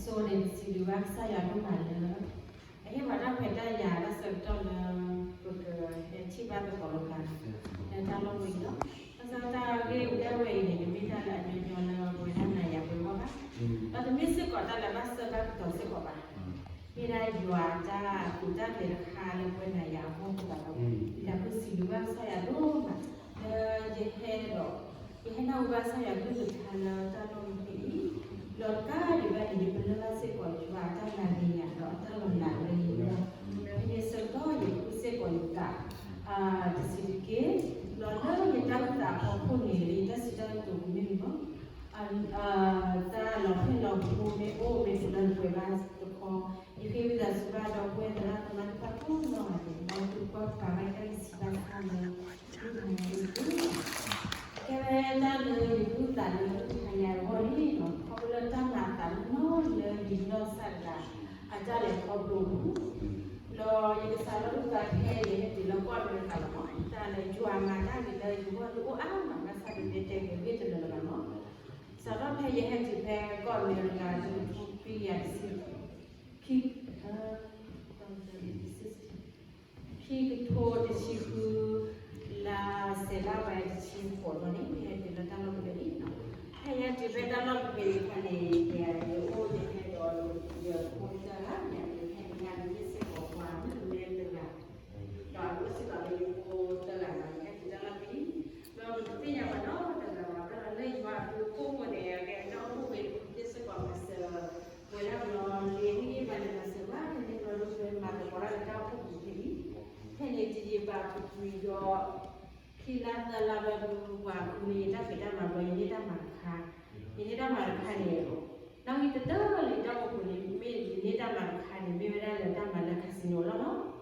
ဆိန့ၣ် ပစံးဘျုးဘၣ်ကစၢ်ယွၤဒိၣ်မးလၢ အဟ့ၣ်ပှၤတၢ်ခွဲးတၢ်ယာ်တၢ်ဆၢကတီၢ်လၢ ပကဟဲထံၣ်ဘၣ်သကိးလိာ်သး လၢတၢ်လီၢ်ဝဲအံၤလီၤ. ဘၣ်ဆၣ်တၢ်ဂ့ၢ်ကတၢၢ်ဝဲအံၤန့ၣ် တမ့ၢ်တၢ်လၢအညီညီလၢပဝဲဒၣ်နၤယၤပှဲၤဂီၢ်ဘၣ်, ဒီးတမ့ၢ်စ့ၢ်ကီးတၢ်လၢဘၣ်ဆၢဘၣ်ကတီၤစ့ၢ်ကီးဘၣ်. မ့ၢ်ဒၣ်ယွၤအတၢ်ကူးတၢ်ကျဲၤတခါလၢပဝဲနၤယၤအဂီၢ်အဃိသတးဒီး ယစံးဘျုးဘၣ်ကစၢ်ယွၤဒိၣ်မး လၢယဟဲဒီး ယဟဲနၢ်ဟူဘၣ်ကစၢ်ယွၤကလုၢ်ကထါလၢတၢ်လီၢ်မ့ၢ်ဖဲအံၤ, ဒီးတကးဒံးဘၣ်န့ၣ် ယပလၢၢ်ဘၣ်စ့ၢ်ကီးယွၤအတၢ်နာ်ဂ့ၤယၤ ဒီးအတၢ်လီၤနာ်လၢယဂီၢ်, ဖဲန့ၣ်ဆၢကတီၢ်ယဃုစ့ၢ်ကီးယသး တဆံးတက့ၢ်, ဒီးလၢယတၢ်အုၣ်သးအဖီခိၣ်န့ၣ် ယတၢ်စံးတၢ်ကတိၤကမ့ၢ်န့ၣ်လီၤ. တၢ်လီၤဖျဲၣ်လီၤဖိမ့ၢ်အိၣ်မ့ၢ်တလၢတပှဲၤဘၣ်တခီ, ယဃ့ဝံသးစူၤဘၣ်ဒီပုၢ်ဝဲၢ်သရၣ်သမါသ့ၣ်တဖၣ်ကိးနီၢ်ဂၤဒဲး မ်သုကွၢ်ဖးဘၣ်တၢ်ဂံၢ်စၢ်ဘါစၢ်လၢ ကဲဝဲတၢ်လၢယအုၣ်သးလၢတၢ်ယၤအဂီၢ်န့ၣ်လီၤ. ခီဖျိလၢတၢ်မၤအသးနီၢ်နီၢ်လၢယနီၢ်ကစၢ်တဂၤ အတၢ်လဲၤခီဖျိပူၤ, ဒီးယကစးထီၣ်အုၣ်သးဖဲယဟဲတုၤလၢကီၢ်အမဲရကၤလီၤမး, တၢ်လၢယွၤမၤတၢ်ဂ့ၤလၢယဂီၢ်တအိၣ်အါမး ဘၣ်ဆၣ်ပမ့ၢ်တဲဂ့ၤဂ့ၢ်တလၢာ်လၢၤဘၣ်လီၤ. စးထီၣ်ဖဲယဟဲတုၤဖဲကီၢ်အမဲရကၤ တကထိခွံကယၤတဆံ ခံ ခံကထိတဆံဃု လါစဲးလါဝဲတဆံဃိးသီန့ၣ် ယဟဲတုၤလၢတၢ်လီၢ်ကပၤအံၤလီၤ. ဖဲယဟဲတုၤဖဲတၢ်လီၢ်ကပၤအံၤအခါန့ၣ် ယအိၣ်ယဟဲဒီးယဖိသၢဂၤ ယဟဲတုၤဖဲန့ၣ် ယမ့ၢ်စ့ၢ်ကီးပှၤမုၣ်ကမဲတဂၤ ဒီးအအိၣ်စ့ၢ်ကီးလၢယဖိသၢဂၤလီၤ. ယဟဲတုၤတၢ်လီၢ်ကပၤအံၤ ဒီးပသ့ၣ်ညါဘၣ်နီတဂၤဘၣ် ဘၣ်လၢယွၤအဘျုးအဖှိၣ်အဃိန့ၣ် အကဲတၢ်အိၣ်ဖှိၣ်ဝဲတဖုသ့ၣ်စ့ၢ်ကီးမၤစၢၤ ပဝဲဒၣ်ဘျီလံ ဟ့ၣ်ဂံၢ်ဘါန့ၣ် မၤစၢၤဘၣ် ဖဲန့ၣ်ဘျီဒုးမၤသကိးတၢ်လၢတၢ်အိၣ်ဖှိၣ်ပူၤဖဲအံၤ, ဖဲန့ၣ်တယံာ်ဘၣ်ပူၤကွံာ်ဒီး ခံလါသၢလါဘျီဒုး ပှၤဃုန့ၢ်ယတၢ်ဖံးတၢ်မၤဘျီ ယန့ၢ်တၢ်မၤတခါ, ယန့ၢ်တၢ်မၤတခါန့ၣ် နီၣ်ဂံၢ်တတၢၢ်လၢယတၢ်အိၣ်ဖှိၣ်ပူၤန့ၣ် မ့ၢ်ယန့ၢ်တၢ်မၤတခါန့ၣ် မ့ၢ်ဝဲဒၣ်လၢတၢ်မၤလၢ casino လီၤလီၤ.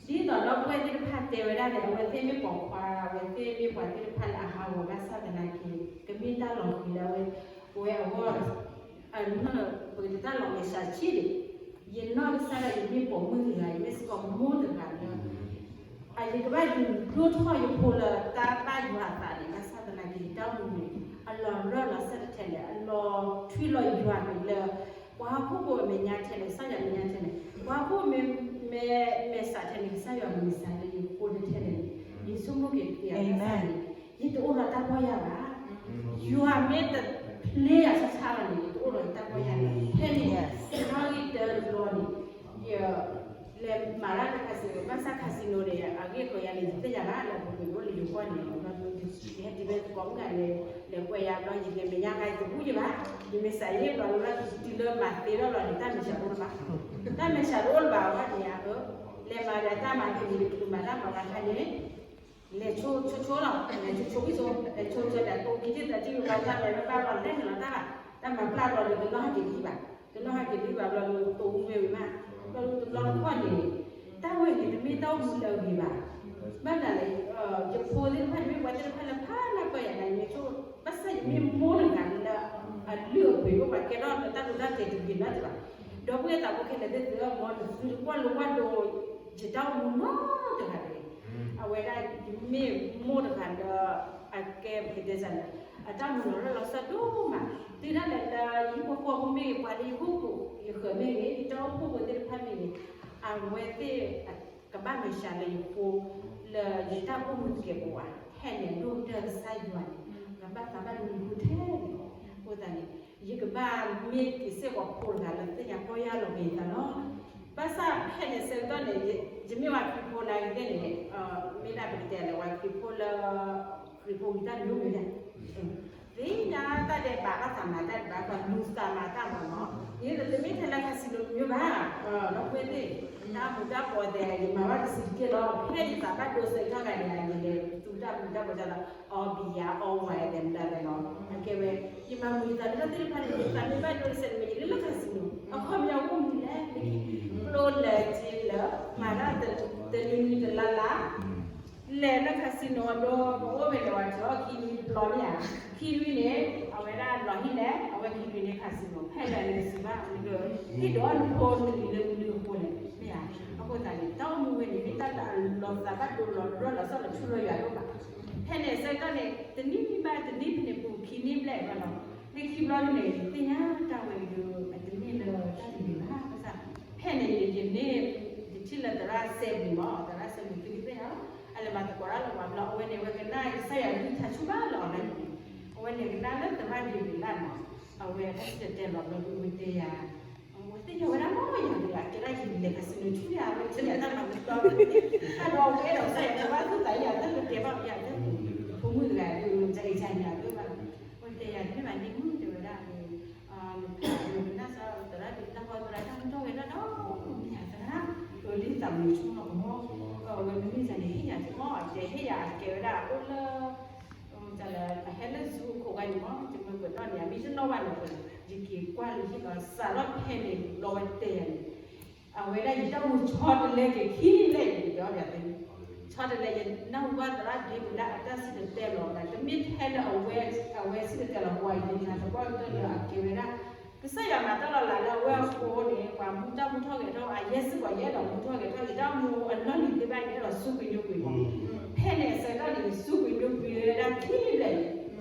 ဒ်သိးဒီပုၢ်ဝဲၢ်သ့ၣ်တဖၣ်တဲဝဲဒၣ်န့ၣ် အဝဲသ့ၣ်မ့ၢ်ပိာ်ခွါ အဝဲသ့ၣ်မ့ၢ်ပှၤသ့ၣ်တဖၣ်လၢအဟးဂီၤဘၣ်ဆၣ်သနာ်က့ ကမ့ၢ်တၢ်လီၤဃံၤလၢအဝဲ ပဝဲအဂီၢ် အနၢ်ပကတၢ်လီၤမဲာ်ဆှးဆံးဒံး, ယနီၢ်ကစၢ်ဒၣ်ယမ့ၢ်ပိာ်မုၣ်တဂၤ ယမ့ၢ်စ့ၢ်ကီးမိၢ်တဂၤလၢ အယကဘၣ်ဒုးဒိၣ်ထီၣ်ယဖိလၢတၢ်ဘၣ်ယွၤအသးန့ၣ် ဘၣ်ဆၣ်သနာ်က့ ယတၢ်အိၣ်မူန့ၣ် အလီၤရၢၢ်လီၤစၢ်တထဲလဲၣ် အလီၤထွံလီၤယွၤက့ၤလၢ ပှၤဟီၣ်ခိၣ်ဖိအမဲာ်ညါထဲလဲၣ် ကစၢ်ယွၤမဲာ်ညါထဲလဲၣ် ပှၤဟီၣ်ခိၣ်မဲာ်မဲာ်မဲာ်ဆှးထဲန့ၣ် ကစၢ်ယွၤမဲာ်ဆှးလၢယဖိတထဲန့ၣ် ယဆိကမိၣ်က့ၤက့ၤအသးန့ၣ် ယတအိၣ်ဒီးတၢ်ပီၢ်ယၢ်ဘၣ်. ယွၤမ့ၢ်တဖျ့ယၤဆါဆါလီၤန့ၣ် ယတအိၣ်ဒီးတၢ်ပီၢ်ယၢ်ဘၣ်. ဖဲန့ၣ် တနီၣ်ဂံၢ်တၢတဘျီန့ၣ် ယ လဲၤမၤတၢ်လၢ casino ဘၣ်ဆၣ် casino န့ၣ် အဂ့ၢ်အကျိၤယၤန့ၣ် ယတသ့ၣ်ညါဘၣ်လၢပကအိၣ်လၢယကွီၢ်န့ၣ် ယဟဲတုၤဖဲသကိးမုၣ်ဂၤန့ၣ် လဲၤကွဲးယၤဘျီ ယမဲာ်ညါခါယတဟူယဘၣ် ယမဲာ်ဆှးယဟ့ၣ်ဘျီလၢတုၤလၢမၤသ့ထီၣ်လီၤန့ၣ် တၢ်မဲာ်ဆှးတအိၣ်လၢၤဘၣ် တၢ်မဲာ်ဆှးတအိၣ်လၢၤဘၣ်ဝဲန့ၣ် အ လဲၤမၤဒီးတၢ်မၤက့ၤန့ၣ် တကမၤတၢ်မၤဝဲခါန့ၣ် လဲၤဆိဆိဆိလီၤ လဲၤဆိဆိဝံၤဆိ လဲၤဆိဆိဒီး ကိးခံထံၣ်သးထံၣ်ဝံၤဘျီ တၢ်မၤမ့ၢ်ဘၣ်ဘျီ လဲၤနုာ်လီၤတၢ်ဘၣ် တၢ်မၤပျၢ်ဘျီဒီး တနီၣ်ဟဲက့ၤတဟံၣ်ဘၣ် တနီၣ်ဟဲက့ၤတဟံၣ်ဘၣ်ဘျီဒီး တိၢ်ဝံၤဝဲဝံၤမး ဘျီဒီးတဘျီတခီၣ်န့ၣ် တၢ်ဝဲန့ၣ် တမ့ၢ်တၢ်အိၣ်မူလၢအဂ့ၤဘၣ် ဘၣ်နၤလၢ ယဖိသ့ၣ်တဖၣ်န့ၣ် မ့ၢ်ပှၤသ့ၣ်တဖၣ်လၢဖးလၢပှဲၤယၤန့ၣ် ယဆိ ဘၣ်ဆၣ်ယမ့ၢ်မိၢ်တဂၤလၢ အလုၢ်အပှ့ၤ ပှၤကဲထီၣ်လၢတၢ်ဒိတၢ်တဲာ်တဂ့ၤနီတဂၤ ဒီပုၢ်ဝဲၢ်သးဘိခဲလၢာ်သ့ၣ်သုဧၢ မ်နသုတကွၢ်လိဝဲဒိ ယတၢ်အိၣ်မူနီတဂၤတဂ့ၤ အဝဲဒၣ်ယမ့ၢ်မိၢ်တဂၤလၢ အကဲပကတဲစ့ၢ်န့ၣ် အတၢ်အိၣ်မူလီၤရၢၢ်လီၤစၢ်ဒိၣ်မး တုၤဒၣ်လဲာ်လၢယဟံၣ်ဖိဃီဖိမ့ၢ်ဂ့ၤ ပှၤလၢယဟံၣ်ဖိဃီဖိယဃၢၤမ့ၢ်ဂ့ၤ ယတၢ်အိၣ်ဖှိၣ်ဖိသ့ၣ်တဖၣ်မ့ၢ်ဂ့ၤ အဝဲသ့ၣ်ကဘၣ်မဲာ်ဆှးလၢယဖိ လၢယတၢ်အိၣ်မူတကဲးပဝး ဖဲန့ၣ်ဒိၣ်ကတၢၢ်ကစၢ်ယွၤန့ၣ် ကဘၣ်သးဘၣ်ဒိနံၤဟူထဲန့ၣ် အဃိသတးန့ၣ် ယကဘၣ်မ့ၢ်က့ၤစ့ၢ်ကီးဖိတဂၤလၢသ့ၣ်ညါပီၢ်ယၢ်လီၤက့ၤယသးလီၤ. ဘၣ်ဆၣ်ဖဲန့ၣ်ဆၢကတီၢ်န့ၣ် ယမ့ၢ်ဝဲခရံာ်ဖိနာ်ဂ့ၤသ့ၣ်န့ၣ် မ့ၢ်ဒၣ်ပကတဲလၢဝဲခရံာ်ဖိလၢ ခရံာ်ဖိဝံၤတၢ်မနုၤမ့ၢ်လဲၣ် သ့ၣ်ညါတၢ်ဒဲးဘးဘၣ်သးမၤတၢ်ဒဲးဘး ပှၤလူၤသးမၤတၢ်မၤနီၤ ယတမ့ၢ်ထဲလၢခါစံးလိၤမ့ၢ်ဘၣ် ဒီပုၢ်ဝဲၢ်သ့ၣ် တၢ်မူၤတၢ်ဘှီးသဲး ယမၤဘၣ်တစဲးတက့ၢ်လီၤ ဖဲယသးဘၣ်ဒိဆၢကတီၢ်ဂၤန့ၣ် ယလဲၤသူတၢ်မူၤတၢ်ဘှီးတၢ်လီၤ အီဘံယၤ အီဝဲသဲးမတၤသဲးလီၤ အကဲဝဲ ယမၤမုာ်ယသးလၢတၢ်သ့ၣ်တဖၣ်န့ၣ် ယသးမ့ၢ်ဘၣ်ဒိဆဲးန့ၣ် မ့ၢ်ယလၢလၢခါစံးလိၤ အခီပညီအိၣ်မူလဲၣ် ကျိလဲၤစ့လၢ မၤတၢ်တနွံနွံတလါလါ လဲၤလၢခါစံးလိၤအဒိ ပအိၣ်ဝဲလဲၤဝဲထီၣ်ခံနွံတဘျီမ့ၢ်ဧါ, ခံနွံန့ၣ် အဝဲဒၣ်လီၤဟံၣ်လဲၣ် အဝဲခံနွံန့ၣ်ခါစံးလိၤ ဖဲလဲၣ်န့ၣ်စံးဘၣ် ဟ့ၣ်ဒိးနဖိနလံၤလၢမနုၤအဃိလဲၣ် မ့ၢ်ဧါ, အဃိသတးန့ၣ် တၢ်အိၣ်မူဝဲန့ၣ် မ့ၢ်တၢ်လၢအလီၤသးဘၣ်ဒိလီၤရၢၢ်လီၤစၢ်လီၤဆူလၢယွၤဒိၣ်ဘၣ်, ဖဲန့ၣ်အဆၢကတီၢ်န့ၣ် တနံၣ်ဘၣ်တနံၣ်ဖဲန့ၣ်ပူၤခံနံၣ်ဘျဲၣ်ဘၣ်လီၤ, လၢခံဘျီန့ၣ် သ့ၣ်ညါတၢ်ဝဲဒၣ် လၢသကိးတၢ်လၢပှၤဘျီ အဝဲန့ၣ် အဝဲကနၣ်ကစၢ်ယွၤကလုၢ်ကထါဆူၣ်ဘၣ်လၢအီၤလၢန့ၣ်, အဝဲန့ၣ်ကနၣ်လၢသရၣ်ဒ့ဝံးလးနီၤ, အဝဲတၢ်စံၣ်တဲၤတဲလီၤဘျီဒုး အဝဲတဲယၤ, အဝဲသ့ၣ်ညါဝဲဒၣ်မ့ၢ်ယၤဒုး အကဲဒၣ်ယလဲၤခါဆူန့ၣ်ဆူၣ်ယၤ အဝဲတဲလၢတၢ်မၤကတီၢ်ဝဲ, တၢ်ဒီးအဝဲအဲၣ်ဒိးကစၢ်ယွၤတဘၣ်သူၣ်သးယၤ တၢ်ကတဲဘၣ်ယၤတၢ် ဖိမုၣ်တဂၤဒုး ကၠဲကၠဲန့ၣ်အကဘၣ်, အဝဲတဲယၤတမ့ၢ်ဘၣ်န့ၣ်မုၣ်တဲဝဲဒၣ်န့ၣ် နဖးနကနၣ်စၢ်သရၣ်ဒ့ဝံးလးဃီသရၣ်တၢ်မုၢ်ထီၣ်ဂဲၤထီၣ်ဒီး မ့ၢ်ယၤသရၣ်, အဝဲဒ်သးမုာ်ဆိကမိၣ်ကမီၤ, အဝဲမ့မ့ၢ်ယၤန့ၣ် ဟ့ၣ်ယၤဆိကမိၣ် အကဲဟ့ၣ်ယၤအကဲဝဲဒၣ်အိၣ်လၢ တၢ်လၢ အဟဲလၢ Zoom အခိၣ်ဝဲန့ၣ်မ့ၢ် တမ့ၢ်ပနီၣ်န့ၣ် အမ့ၢ်တနီၣ်ဘၣ်န့ၣ် ယက့ၤကွၢ်လၢဟံၣ်လီၤ စးထီၣ်ဖဲန့ၣ်လီၤဝဲတဲယၤန့ၣ်, အဝဲဒၣ်ယတၢ်မူဆီတလဲက့ၤခံလဲၣ်န့ၣ် ယတဲအီၤဒ်န့ၣ်, ဆီတလဲ ယနၢ်ဟူဘၣ်သရၣ်ဒ့ဝံးလးအတၢ်စံၣ်တဲၤတဲလီၤ တမ့ၢ်ထဲလၢအဝဲ အဝဲစံၣ်တဲၤတဲလီၤပှၤ ယနာ်သပှၢ်ကတၢၢ်လၢအကဲဝဲဒၣ် ကစၢ်ယွၤမၤတၢ်လီၤလးလၢအဝဲအဃိန့ၣ် ပှၤမူတၢ်မူထီၣ်ဂဲၤထီၣ် အယဲစ့ၢ်ကီး ယအဲၣ်ဒိးမူထီၣ်ဂဲၤထီၣ် ယတၢ်မူအလီၢ်လံၤသ့ၣ်တဖၣ် ယအဲၣ်ဒိးစူးကွံာ်ညိကွံာ်မး, ဖဲန့ၣ်အဆၢကတီၢ်န့ၣ် စူးကွံာ်ညိကွံာ်ဝဲဒၣ်ခံဘျဲၣ်န့ၣ်,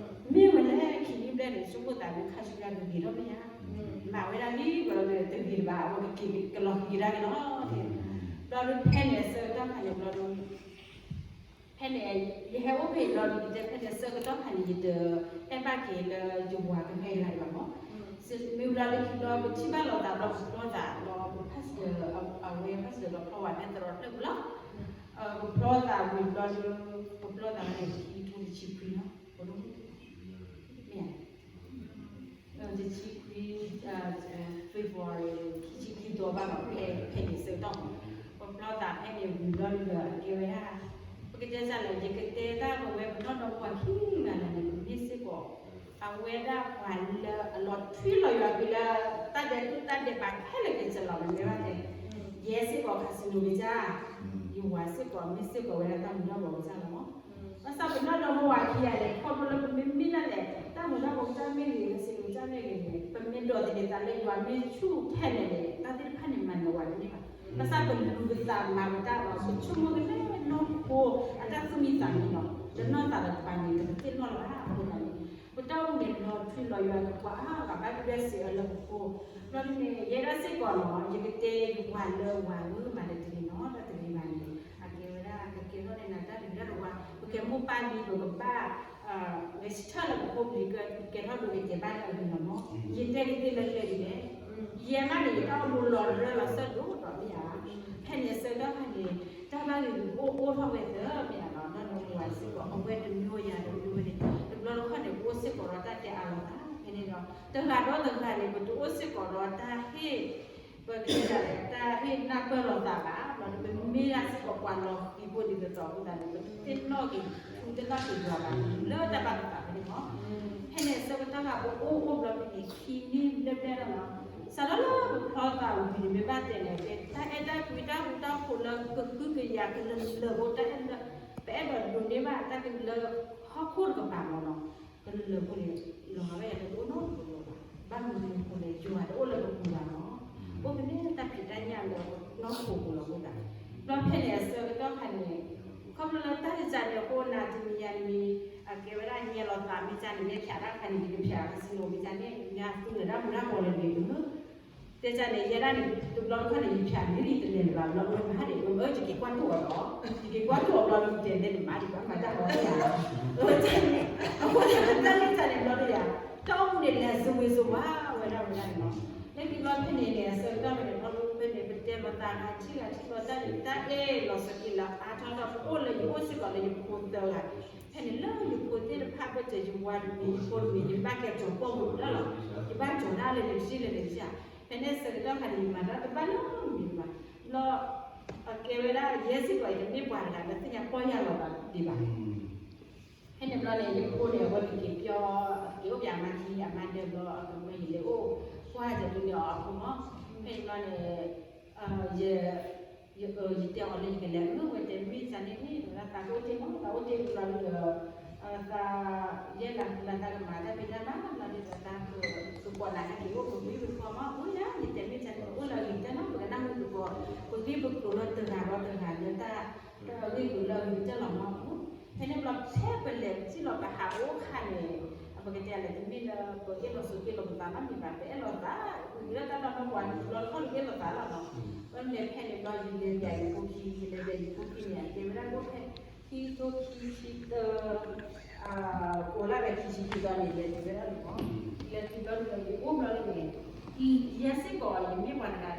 မ့ၢ်ဝဲလၢခံနံၣ်ဘျဲၣ်န့ၣ် ဆိကမိၣ်သးလၢခါဆူညါတဂ့ၤထီၣ်မ့ၢ်ဧါ, မၤဝဲဒၣ်လံ ပှၤလၢတဂ့ၤတဘၣ် အဝဲကက့ၤကလီၤက့ၤကဒါက့ၤလီၤ, ဘျီဒုးဖဲန့ၣ်အဆၢကတီၢ်ခါန့ၣ်ဘျီဒုး ဖဲန့ၣ် ယဟဲအိၣ်ဖဲအံၤဘျီဒုး ယတဲဖဲန့ၣ်ဆၢကတီၢ်ခါန့ၣ် ယတအဲၣ်ဘၣ်က့ၤလၢယဝၤကဟဲလၢၤဘၣ်မး, မ့ၢ်ဘျီလၢခံဘျီ ပထံၣ်ဘၣ်လိာ်သးဘျီ ပဖျီသးဘျီ ပဖးစၢၤ အဝဲဖးစၢၤဒီးဖျီဝဲဖဲသရိာ်ဖျၢၣ်ပူၤလီၤ, ပဖျီသးဝံၤဘျီဒုး ပဖျီသးဝဲန့ၣ် ခံထိတဆံခွံလီၤ, မ့ၢ် တဆံခွံ February ခံဆံခံသီဘၣ်ဒီး ဖဲဖဲန့ၣ်ဆၢကတီၢ်မး, ပဖျီသးဖဲန့ၣ်ဝံၤဘျီဒုးဒီး အကဲဝဲဒၣ် ပကတဲစ့ၢ်လၢ ယကတဲတၢ်ပဝဲပနီၣ်ဒီမါဝၤခံဂၤလၢာ်န့ၣ် ပမ့ၢ်စ့ၢ်ကီး အဝဲဒၣ်ပှၤလၢအလီၤထွံလီၤယွၤကွံာ်လၢ တၢ်ဒဲးတူၢ်တၢ်ဒဲးဘးခဲလၢာ်က့ၤစလီၤ မ့ၢ်ဘၣ်တဲ, ယဲစ့ၢ်ကီး casino မ့ၢ်ကၢ်, ယဝၤစ့ၢ်ကီးမ့ၢ်စ့ၢ်ကီးဝဲဒၣ်တၢ်မူၤတၢ်ဘှီးကစၢ်လီၤမး, ဘၣ်ဆၣ်ပနီၣ်ဒီမါဝၤခံဂၤန့ၣ် ခီဖျိလၢပမ့ၢ်မ့ၢ်ဒၣ်လဲာ် တၢ်မူၤတၢ်ဘှီးကစၢ်မ့ၢ်ဂ့ၤ casino ကစၢ်မ့ၢ်ဂ့ၤန့ၣ် ပမ့ၢ်ဒိးသန့ၤသးလၢယွၤမ့ၢ်ဆူၣ်ထဲလဲၣ်န့ၣ် တၢ်သ့ၣ်တဖၣ်န့ၣ်မၤနၢၤဝဲတန့ၢ်ဘၣ်, ဘၣ်ဆၣ်ပလူၤပသးမၤပတၢ်ဒီး ပဆိကမိၣ်ကလဲၤနီၢ်ခိ အတၢ်သူၣ်မံသးမံလီၤ, တနီၢ်သးဒီးတပၤန့ၣ် ပတသ့ၣ်နီၣ်လၢၤဘၣ်အဃိသတးန့ၣ် ပတၢ်အိၣ်မူန့ၣ် လီၤထွံလီၤယွၤကပှၤအါဂၤဘၣ်ဒုးဒဲးစံးအၢလၢပဃိ, ဘျီဒုးန့ၣ် ယဲဒၣ်စ့ၢ်ကီးလီၤ ယကတဲယဝၤလၢဝၤဧၢ မၤတဂ့ၤနီၤ တၢ်တဂ့ၤဘၣ်န့ၣ် အကဲဝဲဒၣ်ကကဲထီၣ်န့ၢ်နၤတၢ်တဂ့ၤတၢ်တဝါ, ပကဲမိၢ်ပၢ်လံ ပကဘၣ် ဂဲၤဆၢထၢၣ်လၢပဖိပလံၤ ကကဲထီၣ်ဒိးကဲဘၣ်လၢအဂ့ၤလီၤမး, ယတဲက့ၤသ့လၢကျဲဒ်လဲၣ်, ယဲမးန့ၣ် ယတၢ်အိၣ်မူလီၤရၢလီၤစၢ်ဒိၣ်ဒီးမ့ၢ်ဧါ, ဖဲန့ၣ်အဆၢကတီၢ်ခါန့ၣ် တၢ်ဘၣ်ဂ့ၢ်ဂ့ၢ်အိၣ်အိၣ်ထီၣ်ဝဲသၢမ့ၢ်ဧါနီၤ, နီၢ်နီၢ်ပဝဲစ့ၢ်ကီး အဝဲတမံၤယၤတမံၤဝဲန့ၣ် တဘျီတခီၣ်န့ၣ် ပအိၣ်စ့ၢ်ကီးဒီးတၢ်တဲအါလိာ်သး ဖဲန့ၣ်ဒီး တဂၤဒီးတဂၤန့ၣ် ပတအိၣ်စ့ၢ်ကီးဒီးတၢ်ဟ့ၣ် ပကတဲဒ်လဲၣ် တၢ်ဟ့ၣ်နၢ်ပၢၢ်လိာ်သးဘၣ်, ဒီးပမ့ၢ်ဒၣ်စ့ၢ်ကီးပှၤလီၤဃံၤဖိဒ်သိးသိးအဃိသတးန့ၣ် ပတသ့ၣ်နီၣ်က့ၤ ပတသ့ၣ်နီၣ်က့ၤယွၤဘၣ်, လၢတၢ်ဘၣ်သးဖဲန့ၣ်မး, ဖဲန့ၣ်အဆၢကတီၢ်ဂၤ ပအိၣ်အိၣ်ဘျီဖဲန့ၣ် ခံနံၣ်ဘျဲၣ်ဘျဲၣ်လီၤနီၤ, စးထီၣ်လၢပဖျီသးဝံၤန့ၣ် မ့ၢ်ဘၣ်တဲန့ၣ် တၢ်အဲၣ်တၢ်ကွံတၢ်ဃူတၢ်ဖိးလၢကဃုကယၤကလၢာ်လၢာ်ဖိ တၢ်အဲၣ်လၢ ပအဲၣ်ဒိးဒိးန့ၢ်ဘၣ်တၢ်ကလုၢ်လၢဟီၣ်ခိၣ်တကပၤမးနီၤ, ကလၢာ်လၢာ်ဖိန့ၣ် လီၤဂာ်ဝဲယၤလၢတအိၣ်နီတဘျီဘၣ်, ဘၣ်မနုၤအဃိလဲၣ် ယွၤတအိၣ်လၢပပူၤဘၣ်နီၤ, အိၣ်ကန့ၣ်တၢ်ဖံးတၢ်ညၣ်လၢပနီၢ်ခိပူၤလီၤအဃိသတး, ဘျီဖဲန့ၣ်အဆၢကတီၢ်ခါန့ၣ် ခီဖျိလၢတၢ်တစးန့ၣ်အဃိ နၤတမံၤယၤတမံၤ အကဲဝဲဒၣ်ညဲလီၤသးမ့ၢ်ကၢ်န့ၣ် မ့ၢ်ဖျါတၢ်ခါန့ၣ် ယကဖျါ casino မ့ၢ်ကၢ်န့ၣ် ညါသူၣ်လၢတၢ်မူၤတၢ်ဘှီးလၢၤန့ၣ် တဲကၢ်န့ၣ် ယဲဒၣ်န့ၣ် တဘျီတခီၣ်န့ၣ် ယဖျါန့ၣ်လံတလဲၤလၢၤဘၣ် ဘျီဒုးမၤဒံး အၢ ယက့ၤကွၢ်ထီၣ်အီၤဒီး ယက့ၤကွၢ်ထီၣ်အီၤဘျီဒုး တဲန့ၣ်န့ၣ် မၤဒံးဘၣ် မၤတၢ်လီၤတယၤ အဃိန့ၣ် တၢ်လၢတၢ်န့ၣ် ဘျီဒုးယၤ တၢ်အိၣ်မူန့ၣ် လဲၤစူဝ့ၤစူဝါဝဲဒၣ်ဝဲဒၣ်န့ၣ်လီၤ. လၢခံဘျီဖဲန့ၣ်န့ၣ် အဆၢကတီၢ်န့ၣ် ဘျီဒုးဖဲန့ၣ် ပတဲလီၤသးဂၤထံၣ်ဂၤထံၣ်လီၤတၢ်န့ၣ် တၢ်အဲၣ်လီၤဆိးက့လၢအါထီၣ်ထီၣ် ပအိၣ်လၢယအိၣ်စ့ၢ်ကီးလၢယဖိသၢဂၤ ဖဲန့ၣ်လၢယဖိသ့ၣ်တဖၣ်ဘၣ်တၢ်ယဝၤတမံၤ ယဖိတမံၤ ယဘၣ်ကဲထီၣ်ပိာ်မုၣ်တၢ်လီၤ. ယဘၣ်ကၠီၤတၢ်လၢန့ၣ် တဆံလၢန့ၣ်ဆံး ဖဲန့ၣ်ဆၢကတီၢ်ခါန့ၣ် ယမၤတၢ်တဘၣ်လၢမံၤဘၣ်. ဘျီ အကဲဝဲဒၣ် ယဲစ့ၢ်ကီး ယတမ့ၢ်ပှၤတဂၤလၢသ့ၣ်ညါပီၢ်ယၢ်လီၤဘၣ်ဒံးဘၣ်. ဖဲန့ၣ်ဘျီန့ၣ် ယဖိန့ၣ် အဝဲကက့ၤပျီ က့ၤအိၣ်ပၠးအမါခံ အမါဒၢဘျီ အကမၢယလဲၤအိၣ် ကွၢ်ယတုၤန့ၣ်အီၤအဖိမီၢ်. ဖဲန့ၣ်ဘျီန့ၣ် ယ ယ ယတဲအီၤလၢယကလဲၤ အဝဲတဲမ့ၢ်စ့ၢ်န့ၣ်န့ၣ် သးကအိၣ်တ့ၢ်မီၢ် သးအိၣ်တ့ၢ်ဘျီဒီး သး ယဲလၢသးကမၤတၢ်ဖံးတၢ်မၤ ဘျီဒီးသးကကိးနၤဟဲက့ၤအိၣ်ပဂံၢ်ပဘါမီၢ် အိၣ်ယၤ ယတဲမ့ၢ်စ့ၢ်န့ၣ် အိၣ်လၢအဂ့ၤကတၢၢ်လီၤ ပကနၣ်မုာ်သကိး ပဂံၢ်ပကျိၤလၢတဂၤဒီးတဂၤလၢတၢ် အဂ့ၢ်ကျိၤလၢအဂ့ၤကတၢၢ်လီၤမီၢ်. ဖဲန့ၣ်ဘျီဖဲပလဲၤထံၣ်လီၤပဟးအိၣ်ခါန့ၣ် ပကတဲလဲၣ် တမ့ၢ်လၢပအဲၣ်လီၤဆိးက့လီၤပသးဘၣ်မ့ၢ်ဘၣ် ပအဲၣ်လီၤသး လၢတၢ်လီၢ်မီၢ်ပှၤတဘျီတခီၣ်လၢအဲၣ်လီၤသးလီၤနီၤ. ဘျီန့ၣ်ဖဲန့ၣ်ဘျီ ယလဲၤပၠးယဖိခံ ယလဲၤပၠးယဖိခံန့ၣ် အကဲဝဲဒၣ်အိၣ်ဖဲ ခံထိခံဆံတၢ, အိၣ်လၢဝဲခံဆံခံသီန့ၣ် လဲၤတုၤဝဲဒၣ်န့ၣ်မ့ၢ်, လဲၤတုၤဘျီန့ၣ် ယအိၣ်ဘျီန့ၣ်, ယဲစ့ၢ်ကီးယမ့ၢ်ပှၤတဂၤလၢ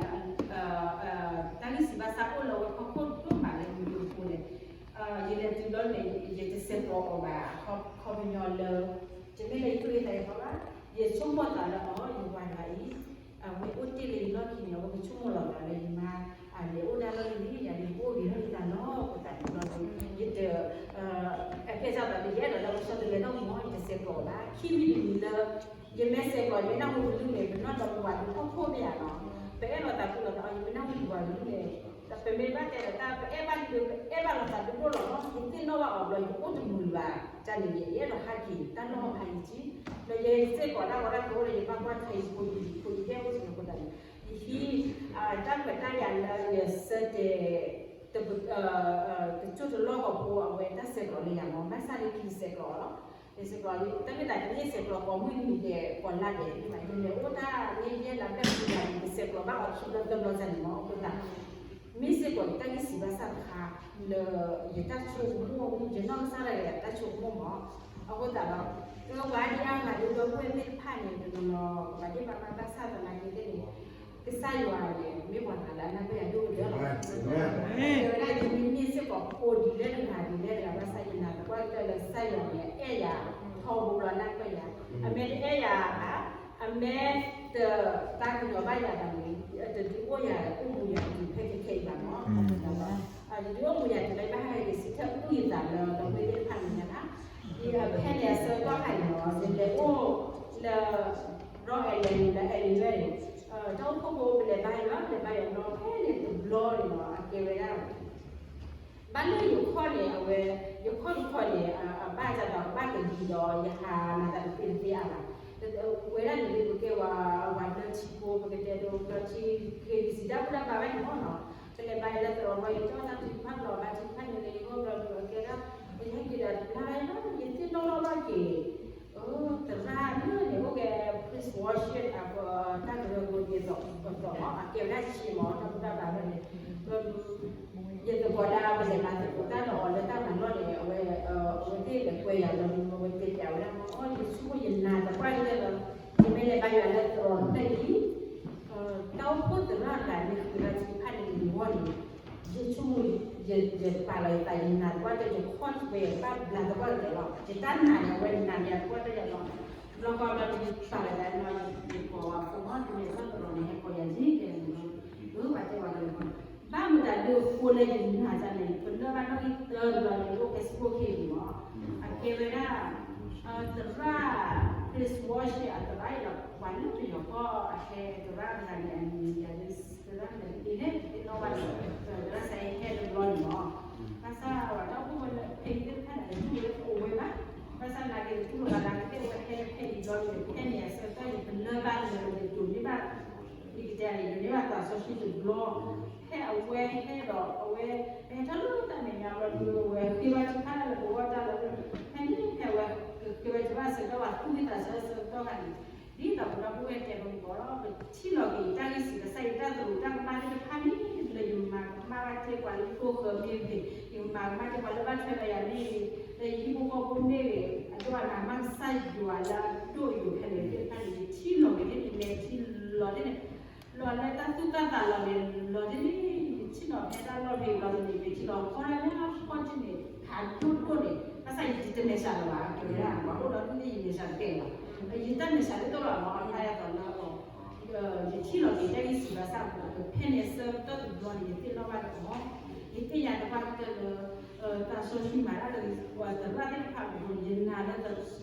တၢ်ဂံၢ်စၢ်ဘါစၢ်အိၣ်လၢဝဲဟီၣ်ခိၣ်ဒိၣ်မးလၢယမံၤအဃိန့ၣ်, ယလဲၤတုၤဘျီန့ၣ် ယတဆဲးကျိးအီၤဘၣ်, ခီပညီလၢ တမ့ၢ်လၢယတူၢ်ယသးယဖီဘၣ်, ယဆိကမိၣ်သးလၢအီၤ ယဝၤတဂၤအံၤ အဝဲအိၣ်တ့ၢ်လၢယလီၢ်ခံန့ၣ် အဝဲကဆိကမိၣ်လီၤသးလၢယမါ လဲၤအိၣ်ဒၣ်လီၢ်လံန့ၣ် ယၤဒ်ယအိၣ်ဂ့ၤထီၣ်ယသးလီၤ အဃိသတးန့ၣ်လီၤ, ယတ အကဲစၢ်သးလၢယအဲၣ်ဒိးလၢကဆီတလဲၤထီၣ်မ့ၢ် ယတဆဲးကျိးဘၣ်, ခံမံၤတမံၤလၢ ယမ့ၢ်ဆဲးကျိး ယမ့ၢ်နၢ်ဟူကလုၢ်န့ၣ် ပနီၢ်ဒီးပဝၤဒုးဖီခိၣ်မ့ၢ်ဧါနီၤ, ပအဲၣ်လီၤသးတူၢ်လိာ်သးအီၤ ယမ့ၢ်နၢ်ဟူပဝၤကလုၢ်န့ၣ် ပမ့ၢ်ဘၣ်တဲဒီးတၢ် ပအဲၣ်ဘၣ်ဒုး ပအဲၣ်ဘၣ်လီၤသးဒိၣ်ဒိၣ်လီၤနီၤ, ယသ့ၣ်နီၣ်ဘၣ်အီၤဘျီ ယအိၣ်တမုာ်ဘၣ်, တၢ်န့ၣ်န့ၣ် ယအဲၣ်ဒိးဟးက့ၤ တၢ်လီၢ်ဟီၣ်ခါအံၤကံ ဒီးယစ့ၢ်ကီးဒၣ်ဝဲဒၣ်ကအိၣ်လၢယဘၣ်ကွၢ်ထွဲယဖိယလံၤဖိ ယဒဲအိၣ်စ့ၢ်ကီးအဃိသတးန့ၣ် ယဟံး တၢ်ခွဲးတၢ်ယာ်လၢယဆၢတဲာ် တကၠိၢ်တလီၢ်ကီၢ်ဖိအဝဲတၢ်ဆဲးကျိးလၢယၤမ့ၢ် ဘၣ်ဆၣ်လၢခံယဆဲးကျိးအီၤလီၤ, ယဆဲးကျိး တၢ်မ့ၢ်သးကယဲၢ်ဆဲးကျိးကိးမုၢ်နံၤဒဲးကိးလါဒဲး ယလဲၤအိၣ်တၢ်န့ၣ် ယဲၢ်လါဘျဲၣ်ခံလါန့ၣ် ယဆဲးကျိးဘၣ်အီၤခံဘျီသၢဘျီန့ၣ်မ့ၢ် အဃိသတး မ့ၢ်စ့ၢ်ကီးယတၢ်ဂံၢ်စံးဘၣ်စၢ်တခါ လၢယတၢ်ဆိကမိၣ် ယနီၢ်ကစၢ်ဒၣ်ယတၢ်ဆိကမိၣ်မ့ၢ် အဃိသတးဒီး ကဝၤဒ်အဂၤဒ်ဒီပုၢ်ဝဲၢ်သ့ၣ်တဖၣ်န့ၣ် တနီၤနီၤ ကဘၣ်ဒ့ၣ်ဘၣ်ဘၣ်ဘၣ်ဆၣ်သနာ်က့သ့ၣ်န့ၣ် ကစၢ်ယွၤန့ၣ် မ့ၢ်ပှၤတဂၤလၢအနၢ်ပၢၢ်ယၤဒိၣ်ကတၢၢ်လီၤ. တဲဝဲဒၣ်ယမ့မ့ၢ်စ့ၢ်ကီးဖိဒ်လဲၣ်တဂၤဒ်လဲၣ်တဂၤဘၣ်ဆၣ် ယနာ်သပှၢ်ကတၢၢ်လၢကစၢ်ယွၤန့ၣ် အဲၣ်ယၤထီဘိလီၤနၢ်ပၢၢ်ယၤ, အမ့ၢ်တအဲၣ်ယၤဘၣ် အမ့ၢ်တသးကညီၤဘၣ်ယၤဘၣ်န့ၣ် တဒုးအိၣ်ယၤအိၣ်မူယၤတုၤဖဲခဲခဲအံၤဘၣ်မ့ၢ် ယဒုးအိၣ်မူယၤတုၤလၢဘၣ်ဟဲက့ၤစံးထီၣ်ပူၣ်ယသးလၢ ဒီပုၢ်ဝဲၢ်သ့ၣ်တဖၣ်န့ၣ်ညါ ဒီးဖဲန့ၣ်အဆၢကတီၢ်ခါန့ၣ်လီၤ ယလဲၤအိၣ်လၢ ရီအဲလၢလၢအဲလၢန့ၣ် တၢ်အိၣ်ဖှိၣ်ဖိပလဲၤဘါယွၤ ပလဲၤဘါယွၤဘျီ ဖဲန့ၣ်တဘျီန့ၣ်လီၤ အကဲဝဲဒၣ် ဘၣ်လၢယခီၣ်န့ၣ် အဝဲ ယခီၣ်တခီၣ်န့ၣ် အဘၣ်တၢ်ဒီးဘၣ်ကလံၤဒီး ယဟးမၤသးတသ့တသ့အါဘၣ် ဝဲဒၣ်န့ၣ် ပကဲဝဲ ဝၤဘျၢထံဖိ ပကတဲဒိဘျၢထံ က့ၤစံးတၢ်ဘူၣ်တၢ်ဘါဝဲန့ၣ်မ့ၢ်နီၤ ပလဲၤဘါယွၤလၢသရိာ်ဘျီ ယကၠီၣ်တၢ်ထုကဖၣ်ဘျီ ဘါထုကဖၣ်န့ၣ်လၢယဂီၢ်ဘျီ အကဲဒၣ် ပယဟဲက့ၤဒီးတဘျါဘၣ်ယဘၣ် ယသ့ၣ်နီၣ်လီၤဘၣ်က့ၤ သရၣ်လၢန့ၣ်အိၣ်ကဲ praise worship အပတၢ်ကရၢကရိဒ်သိးသိးမ့ၢ် အကဲဝဲဒၣ်ဆံမ့ၢ် တၢ်ဘူၣ်တၢ်ဘါဝဲန့ၣ် ယသကိးဒၣ်ပလဲၤမၤသကိးတၢ်ဒီးအီၤလၢတၢ်မၤလီၢ်န့ၣ် အဝဲ အဝဲသ့ၣ်လဲၤကွဲယၤလီၤ အဝဲတဲပျးဝဲဒၣ်မ့ၢ် အိ ယဆိကမိၣ်ယနာ်သပှၢ်ကတၢၢ်လီၤ ယမ့ၢ်လဲၤဘါယွၤလၢသရိာ်ဖျၢၣ်အံၤ တၢ်အိၣ်ဖှိၣ်သရၣ်တဂၤန့ၣ် ဃ့ဘါထုကဖၣ်န့ၣ် ယဂီၢ်န့ၣ် ယဆိကမိၣ် ယပာ်လီၤယသး ယနာ်သပှၢ်တၢၢ် ယခီၣ်တဝဲယဘၣ်ဘျးသပှၢ်ကတၢၢ်လီၤ ယတၢ်နာ်န့ၣ် အဝဲနာ်န့ၣ်သပှၢ်တၢၢ်ယၤလီၤ ဘျီဃီဘျီယပာ်လီၤယသးလီၤ ယကိးအဖိမ့ၢ်တမ့ၢ်လၢသရိာ်န့ၣ် ဟဲကိးယၤယံၤကဲန့ၣ် အၢ ပှၤတဲဝဲလၢ ဘၣ်မတၤဒုးအဃိလၢယနာ်တၢ်န့ၣ် ပလၢၢ်ဘၣ်ထီၣ်က့ၤတၢ်တဘျီန့ၣ် အိၣ်ဖဲစကိၣ်ခ့အံၤမ့ၢ် အကဲဝဲဒၣ် သရၣ် Chris Worship အသရၣ်အံၤဒီး ပှၤလၢပယီၤကီၢ်အဟဲသရၣ်တဂၤန့ၣ် အမံၤယၤလၢ သရၣ်မနုၤလဲၣ် သ့ၣ်နီၣ်ဘၣ်ဒီး သရၣ်စဲဟဲတဘျီန့ၣ်မ့ၢ် ဘၣ်ဆၣ်ဝဲတၢ်အိၣ်ဖှိၣ်ဖိလၢဖဲအံၤသ့ၣ်တဖၣ်န့ၣ် တတူၢ်လိာ်အိၣ်ဝဲဘၣ် ဘၣ်ဆၣ်နာ်က့ၤတတူၢ်လိာ်ဘၣ်နာ်က့ၤသ့ၣ်ဝဲဟဲဖဲအံၤဘျီန့ၣ် ဖဲန့ၣ်အဆၢကတီၢ်န့ၣ် ပလၢၢ်ဘၣ်လၢယဒိးန့ၢ်ဘၣ် ယကတဲန့ၣ် ယန့ၢ်ဘၣ်သးစီဆှံတဘျီ ဖဲအဝဲဟဲဒီးအဝဲ ဟဲထီၣ်လၢတၢ်မဲာ်ညါဘျီဒုးဝဲဃ့ဘါထုကဖၣ်လၢပဂီၢ်တၢ်လီၤ ဖဲန့ၣ်ဖဲအဝဲဃ့ဘါထုကဖၣ်အဆၢကတီၢ်ဘၣ်သူၣ်ဝံၣ်သးဆၢအဆၢကတီၢ်ခါန့ၣ် ဒ်သိးပဒီပုၢ်ဝဲၢ်တဲပမုၢ်ကီးလီၤ ပထံၣ်လီၤက့ၤတၢ်ဂ့ၢ်စံးကစၢ်ယွၤ တၢ်သရူးတၢ်ကမၣ်သ့ၣ်တဖၣ်န့ၣ် လၢယမၤကမၣ်ဘၣ်ထဲပှၤလၢဃိၣ်ဃၢၤမ့ၢ်ဂ့ၤ ယမၤကမၣ်ထဲပှၤလၢဘၣ်ထွဲဒီးယၤမ့ၢ်ဂ့ၤ လၢယဟံၣ်ဖိဃီဖိမ့ၢ်ဂ့ၤ အဒိၣ်အမးမၤကစၢ်ယွၤလၢအဒိၣ်အယိာ်ဖဲလဲၣ်သ့ၣ်တဖၣ်န့ၣ် ယထံၣ်လီၤက့ၤန့ၣ် ယမဲာ်ထံလီၤန့ၣ် လီၤလၢတၢ်သူၣ်ကၢ်သးလီၤန့ၣ် လီၤန့ၣ် ယထံၣ်လီၤဖဲတၢ်လီၢ်ဖဲအံၤလီၤန့ၣ် ယထံၣ်လီၤဃီလၢဖီၣ်ထံၣ်န့ၣ် ဖးဒိၣ်ဒိၣ်န့ၣ် ဘၣ်ဆၣ်ယတမဲာ်ဆှးလၢၤဘၣ် ကဲဝဲဒၣ် ပှၤအိၣ်ဒီးဒ်န့ၣ်ယမဲာ်ဆှးတကဲလီၤ ယတၢ်မဲာ်ဆှးဒ်သိးလီၤ အမၤယၤသိးလၢအီၤ ယထံၣ်လီၤက့ၤတၢ်ဂ့ၢ်စံးဘၣ်ဆၣ် ဖဲန့ၣ်အဆၢကတီၢ်တဘျီန့ၣ် ယသ့ၣ်နီၣ်ဘၣ်ဒီးအီၤ ယသ့ၣ်ညါသပှၢ်ကတၢၢ်လၢ သးစီဆှံမၤတၢ်လၢပှၤသရၣ်သ့ၣ်တဖၣ်အပူၤန့ၣ် ယနာ်လၢ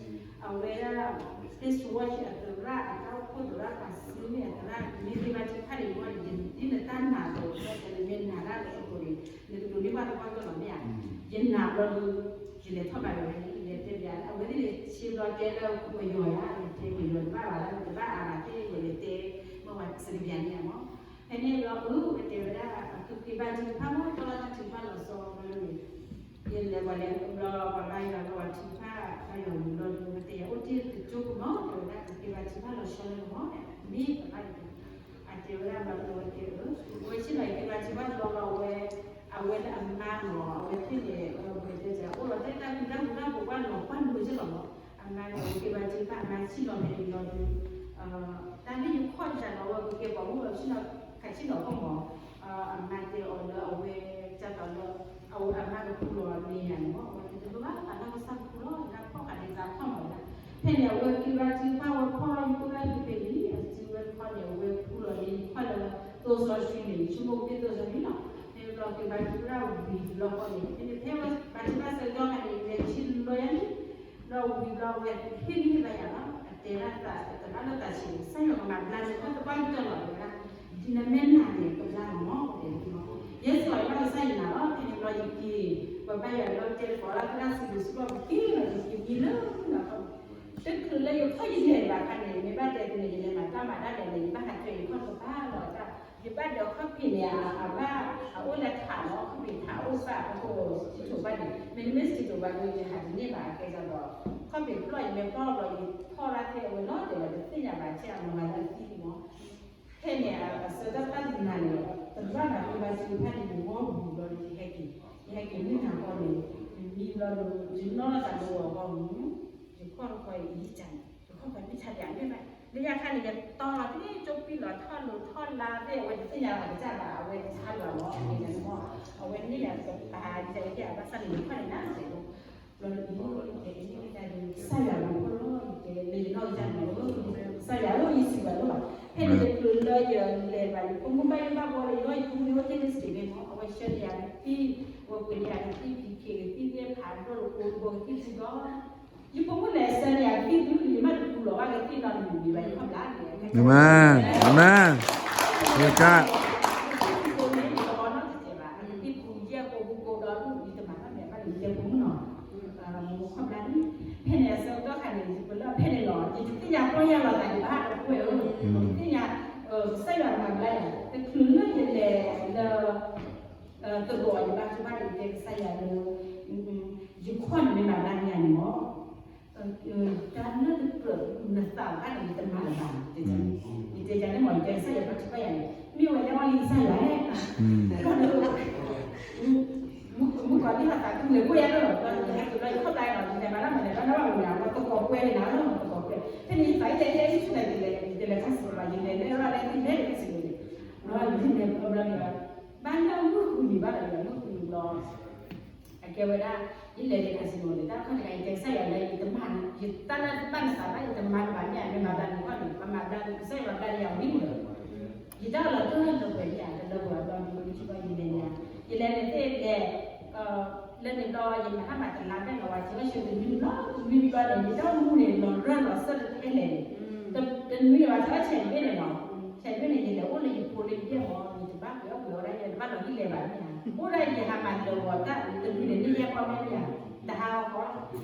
အဝဲဒၣ် Chris Worship အသရၣ် အတၢ်အိၣ်ဖှိၣ်သရၣ် ပှၤစုမ့ၢ်အသရၣ် မ့ၢ်သ့ၣ်ဘၣ်ထုကဖၣ်န့ၣ် ယဝဲန့ၣ် ယဒ်နတၢ်နာ်အသိး ယတၢ်တဲလၢမ့ၢ်နာ်တၢ်လၢအသိးန့ၣ် နကဒိးန့ၢ်ဘၣ်သပှၢ်ကတၢၢ်လီၤမ့ၢ်ဧါ ယနာ်ဘျီဒီး ယလဲၤထီၣ်ဘးယွၤဝဲန့ၣ် ယလဲၤတဲပျး အဝဲသ့ၣ်န့ၣ် ဆ့ဘျီတဲလၢပယီၤယါ ယတဲပယီၤတဘၣ်ဘၣ်လၢ တဘၣ်အါဘၣ်သ့ၣ် ယလဲၤတဲ မ့ၢ်ဝဲစကဘျးန့ၣ်မ့ၢ် ဖဲန့ၣ်ဘျီ အၢ ဝဲတဲဝဲဒၣ် အသုဃ့ဘါထုကဖၣ်မ့ၢ် တီၢ်လီၤတၢ်ထုကဖၣ်လီၤဆီဘျီန့ၣ် ယလဲၤပှၤလဲၤဘျီ ပှၤဘါယွၤလီၤ ပှၤထုကဖၣ် ဘါယွၤမူဘျီဒီး ဝဲတဲယၤအိၣ်တ့ၢ်တကၠိကမီၤ တဲဝဲဒၣ် သုဃ့ဘါထုကဖၣ်လီၤဆီလၢကမီၤ မ့ၢ်ပဘၣ်ယၤ အတဲဝဲဒၣ်ဘျီဒီး ဝဲတဲအၢ ဝဲဆ့ၣ်နီၤယဃ့ဘါထုကဖၣ်ဘျီလီၤဝဲ အဝဲလၢအမါမ့ၢ် အဝဲသ့ၣ်န့ၣ် ပတဲ အမါန့ၣ် က့ၤဘါထုကဖၣ် အမါဆံးလီၤဖဲန့ၣ်လီၤဒီး တၢ်လၢယခီၣ်တၢ်ဒီး အဝဲကကဲပှၤအိၣ်လီၤဆံးလီၤ ခးဆံးလီၤဖီၣ်မး, အမါတဲအီၤလၢအဝဲ ကၢ်သိးလၢ အဝဲအမါကပူၤလီၤန့ၣ်ယၤန့ၣ်မး အဝဲတလိၣ်ဘၣ် သးလၢကစၢ်ကပူၤလီၤ တၢ်ဖီၣ်ဃာ်ဒ်သးဖီၣ်မးဝဲဒၣ်. ဖဲန့ၣ် အဝဲက့ၤဘါထုကဖၣ် ဝဲဖီၣ်လီၤ ယဖိဘၣ်ယိၤဖဲန့ၣ် အစုဝဲတခီန့ၣ် အဝဲပူၤလီၤန့ၣ် ယခီၣ်လၢ သိစီဆှံန့ၣ် ယဆိကမိၣ်ကသ့ၣ်သိစီဆှံလီၤ. ဖဲန့ၣ်ဘျီက့ၤဘါထုကဖၣ်ဝံၤဘျီဃီန့ၣ် ဖဲန့ၣ်ဖဲဝဲဘါထုကဖၣ်ဆၢကတီၢ်ခါန့ၣ် လဲၤဆံးလီၤယၤန့ၣ် ဒီးဝံၤဘျီဝဲဟ့ၣ်ဂံၢ်ဟ့ၣ်ဘါယၤလီၤ. အတဲဒၣ်သးတဘၣ်လၢသးဆံး ကစၢ်ယွၤကမၤဘျါန့ၣ် တၢ်တဘၣ်ကတၢၢ်လီၤဝဲဒၣ် ဒ်နမ့ၢ်နာ်န့ၣ် ကဘျါလီၤမး တဲဝဲလီၤ. ယဲစ့ၢ်ကီးယဘၣ်ကစၢ်ယွၤနာ်လီၤ. ဖဲန့ၣ်ဘျီယက့ၤ ပဘါယွၤလီၤတဲတကိးလၢသရၣ်စံးဘျုးစံးဖှိၣ်ပက့ၤလီၤ ယက့ၤမံလၢလီၤ တချုးလၢယခီၣ်ယလဲၤဘၣ်အခါန့ၣ် မ့ၢ်ဘၣ်တဲသုန့ၣ် ယလဲၤမၤတၢ်မၤတၢ်လဲၣ်န့ၣ် ယဘၣ်ဟးထွဲယခီၣ်တကပၤလီၤတၢ် ယဘၣ်ဒီးခီၣ်ဖံးန့ၣ် အဘၣ်အအိၣ်လၢထးလီၤ ခီၣ်ဖံးထးအိၣ်စၢ်အဃိ စံးထီၣ်ဘၣ်န့ၣ် မ့တမ့ၢ်စံးထီၣ်ဘၣ်ဒီး ယဟးတန့ၢ်ဘၣ်အကဲစၢ်ဒီး ခီၣ်ဖံးဖျီၣ်ယမဲာ်ဖျီၣ်လီၤ ယထီၣ်ရၣ်သ့ၣ်အဝဲလီၤ တဲဝဲတသ့ၣ်ညါဘၣ်ဆဲးအမၤမၤလၢအသံန့ၣ်မး ဖဲန့ၣ် အဆၢကတီၢ်တနၤန့ၣ် တဘၣ်ဘၣ်ဃ့ဘါထုကဖၣ်န့ၣ် ယဝီပူၤဘျီဒီးယဟဲက့ၤ ယဟဲက့ၤမုၢ်နၤဃီန့ၣ် ယမံဘျီဒီး ယနီၢ်လီၤသးလၢဂီၤဃီမုၢ် ယခီၣ်တခီအံၤယကၢ်န့ၣ် ယခီၣ်တခီမ့ၢ်ဆါတယၤမ့ၢ်ဘၣ် လၢယခါန့ၣ် ယတီလီၤသ့ၣ်ကၠိပံလီၤထီၣ်လိၤထီၣ်လါသ့ၣ် အဝဲတသ့ၣ်ညါဘၣ်ကစၢ်ဘၣ် အဝဲဆါလီၤမး အဝဲန့ၣ်မး အဝဲန့ၣ်ယၤတပာ်ယဲယဲဘၣ်ဆၣ်န့ၣ် ယခီၣ်န့ၣ်နၤစဲးဖိ ဘျီဒီး ကစၢ်ယွၤမ့ၢ်ဖိလီၤ ယတဲလၢယနီၢ်ကစၢ်န့ၣ် ကစၢ်ယွၤဧၢ ယစံးဘၣ်လိၣ်ဘၣ် ဖဲန့ၣ်တချုးလၢယလဲၤဘၣ် ယဖိမုၣ်ဘၣ်ယိၣ်ဘၣ်ဘှီလၢယနီၢ် ယဖိမုၣ်န့ၣ်အိၣ်တ့ၢ်လၢ state ဖဲမး အဝဲဆှၢန့ၢ်ယၤကသံၣ် ဝဲပှ့ၤန့ၢ်ယၤကသံၣ် ဖံးခ့ကသံၣ်သ့ၣ်ဖးဒိၣ်တကိးဘိကသံၣ်စ့ၢ်ကီး ယဖိမုၣ်လဲၤဆှၢန့ၢ်ယၤကသံၣ်ဒုး ယမ့ၢ်တပူၤလီၤဘၣ်ကသံၣ်နီတမံၤမံၤဘၣ် ယခီၣ်ဘျါန့ၣ် အၤမ့ၣ် အၤမ့ၣ် က ကသံၣ်ပူၤယဲၢ်ကိးပူၤကိးဒီး ယတမၤဘၣ်မ့ၢ်ဘၣ်န့ၣ် ယတဲဖိမုၣ်နီၤ ခီၣ်ဘျါန့ၣ် ဖဲန့ၣ်အဆၢကတီၢ်ခါန့ၣ် ယပလၢဖဲန့ၣ်လီၤ ယတသ့ၣ်ညါပီၢ်ယၢ်လီၤသးယဘၣ်ဟးတပှဲၤဧၢ ယတသ့ၣ်ညါ ကစၢ်ယွၤမၤဘျါယၤ တချုးလၢယလဲၤလၢ သကိးယဘၣ်ဆိဘၣ်န့ၣ် ယတဲကစၢ်ယွၤလၢ ယခီၣ်န့ၣ်မ့ၢ်မၤဘျါန့ၢ်ယၤန့ၣ်မး တၢ်လၢတကြၢးနသးဘၣ်န့ၣ် ယတမၤလၢၤဘၣ် ယတဲယၤန့ၣ်မး ယတဲကစၢ်ယွၤဘၣ်ဆိဘၣ်ယၤန့ၣ် မ့ၢ်ဝဲလၢအီၣ်လံကစၢ်ယွၤ မုၢ်ကီၤလံၢ်ဟးသးခုဝဲၢ်ကိၢ်ယၤလီၤ ဒီးယဟဲက့ၤလီၤယခီၣ်ဘျါလီၤ ယလဲၤမၤတၢ်မၤလဲၤဘၣ်နီၢ်ဘၣ်မုၢ်န့ၣ် အဝဲသကိးကွဲန့ၣ်နၤလီၤ သကိးကွဲ ဖဲန့ၣ်ယသးယတဲယဲယဆူၣ်န့ၣ် ယလဲၤ ယလဲၤခါဆံးဘၣ် ယလဲၤလၢအရၣ်လၢသ့ၣ်လဲၤခါဆံးန့ၣ် ယလဲၤဘျီန့ၣ် ဘၣ်လၢအမုၢ်ဃုနံၤဘၣ်ဒီး ယမုၢ်ဃုနံၤဘျီ အကဲဝဲဒၣ် ယလဲၤလၢ casino န့ၣ် တၢ်တခီတခါ ယတဲကစၢ်ယွၤလၢ ယတမၤ ယတၢ်လၢတဘၣ်နသးဘၣ် ယတမၤတဘၣ်မ့ၢ်ဧါ မ့ၢ်မၤဘျါန့ၣ်ခီန့ၣ် ပမၤဘျါန့ၣ် ကစၢ်ယွၤဘျါလၢယၤဝံၤန့ၣ် ယတၢ်လီၤတၢ်လၢပှဲၤမ့ၢ်ဧါ တလၢပှဲၤဘျီန့ၣ် ယလဲၤန့ၣ် ယလဲၤန့ၣ်သ့ၣ်လဲၤ လၢန့ၣ်ဘျီ ယမၤတၢ်မၤတလါဘၣ်လီၤ ဝဲဆၢဆၢတနွံဘျီ တနွံဘျီန့ၣ် ယတၢ်အိၣ်မူန့ၣ် လီၤရၢၢ်လီၤစၢၢ်တထဲလဲၣ်န့ၣ် တနွံန့ၣ် ဘၣ်ဆၣ်ဆဲးတဘ့ၣ်န့ၣ်လီၤ ဆဲးတဘ့ၣ်န့ၣ် ယလဲၤအိၣ်လၢယဖိလၢယယဲၢ်မး ယတဘၣ်ပှဲၤအီၣ်ပှဲၤအီဒၣ် ယတဘၣ်လီၤဟံၣ်လဲၤဘၣ်မ့ၢ်ဧါ အိၣ်ဒၣ် ယဟးမၤလၢာ်ဂီၤတၢ်တနွံန့ၣ် န့ၢ်ယဲၢ်ပီၢ်မ့ၢ်မ့ၢ်ဧါ တဟါအီၤဃီ